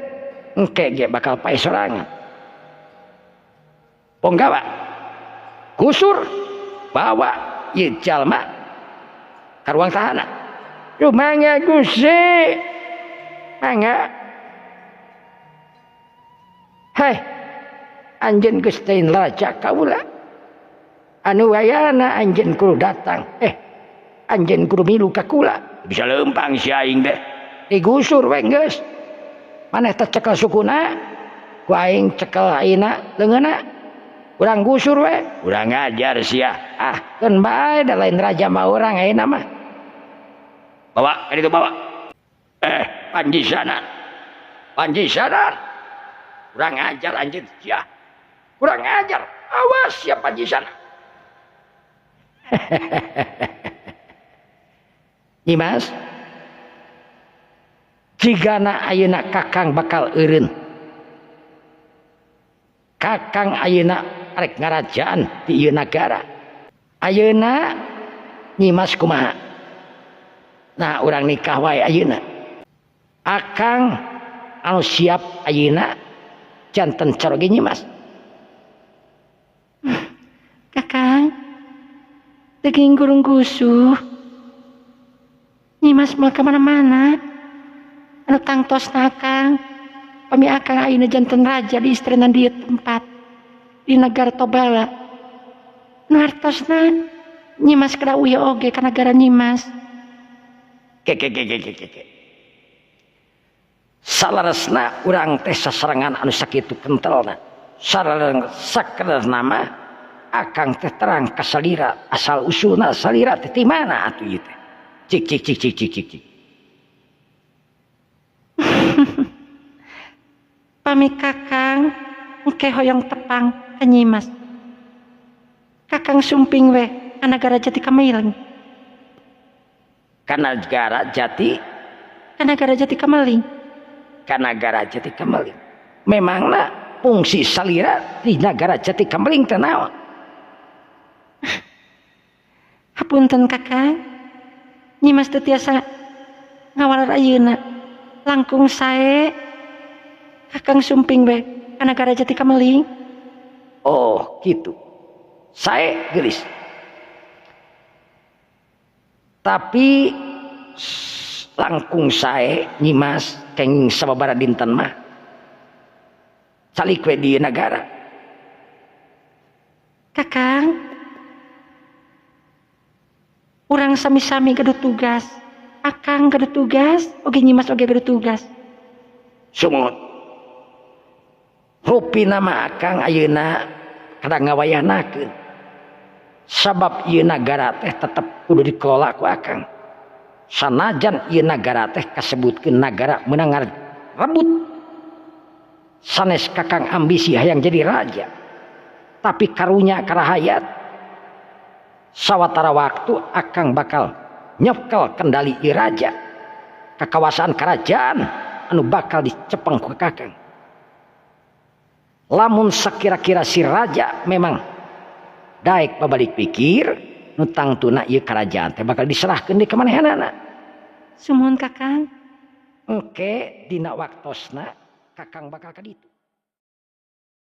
engke ge bakal paeh sorangan. Ponggawa gusur bawa ieu jalma ka ruang tahanan. Sumangga Gusti. Mangga. Hei, anjeun geus teu raja kaula. Anu wayana anjeun kudu datang. Anjeun kudu milu ka kula. Bisa leumpang si aing teh. Digusur we geus. Maneh teh cekel sukuna, ku aing cekel ayeuna leungeunna. Urang gusur we. Urang ajar sia. Ah, keun bae da lain raja mah urang ayeuna mah. Bawa ka ditu bawa. Panjisanan. Panjisanan. Kurang ajar anjeun sia. Kurang ajar. Awas sia Panjisanan. Nyimas, jigana ayeuna kakang bakal eureun. Kakang ayeuna arek ngarajaan di ieu nagara. Ayeuna Nyimas kumaha? Nah, urang nikah wae ayeuna. Akang anu siap ayeuna janten caroge Nyimas. Kakang, daging gurung gusuh. Nyimas mah ka mana-mana. Anu tangtosna akang. Pami akang ayeuna janten raja di istrenan di tempat di nagara Tobala. Nu hartosna Nyimas kada uya oge ka nagara Nyimas. Ke ke ke ke ke ke. Salaresna urang teh sasarengan anu sakitu kentelna. Sareng sakedarna mah akang teh terang ka salira, asal usulna salira teh ti mana atuh ieu teh. Cik cik cik cik cik cik cik. Pami kakang engke hoyong tepang ka Nyimas. Kakang sumping we ka nagara Jati Kameling. Ka nagara Jati? Ka nagara Jati Kameling. Ka nagara Jati Kameling. Memangna fungsi salira di nagara Jati Kameling teh naon? Hapunten kakang, Nyimas teu tiasa ngawaler ayeuna. Langkung sae Kakang sumping we ka nagara Jati Kameling. Oh gitu. Sae geulis. Tapi langkung sae Nyimas kenging sababaraha dinten mah calik we di nagara. Kakang, urang sami-sami gaduh tugas. Akang gaduh tugas, oge Nyimas oge gaduh tugas. Sumut. Rupina mah akang ayeuna kada ngawayahnakeun. Sabab ieu nagara teh tetep kudu dikelola ku akang. Sanajan ieu nagara teh kasebutkeun nagara meunang rebut. Sanes kakang ambisi hayang jadi raja. Tapi karunya karahayat. Sawatara waktu akang bakal nyekel kendali ieu raja. Kakawasaan kerajaan anu bakal dicepeng ku kakang. Lamun sakira-kira si raja memang daek babalik pikir, nu tangtuna ieu kerajaan teh bakal diserahkeun deui ka manehanana. Sumuhun kakang. Engke dina waktosna kakang bakal ka ditu.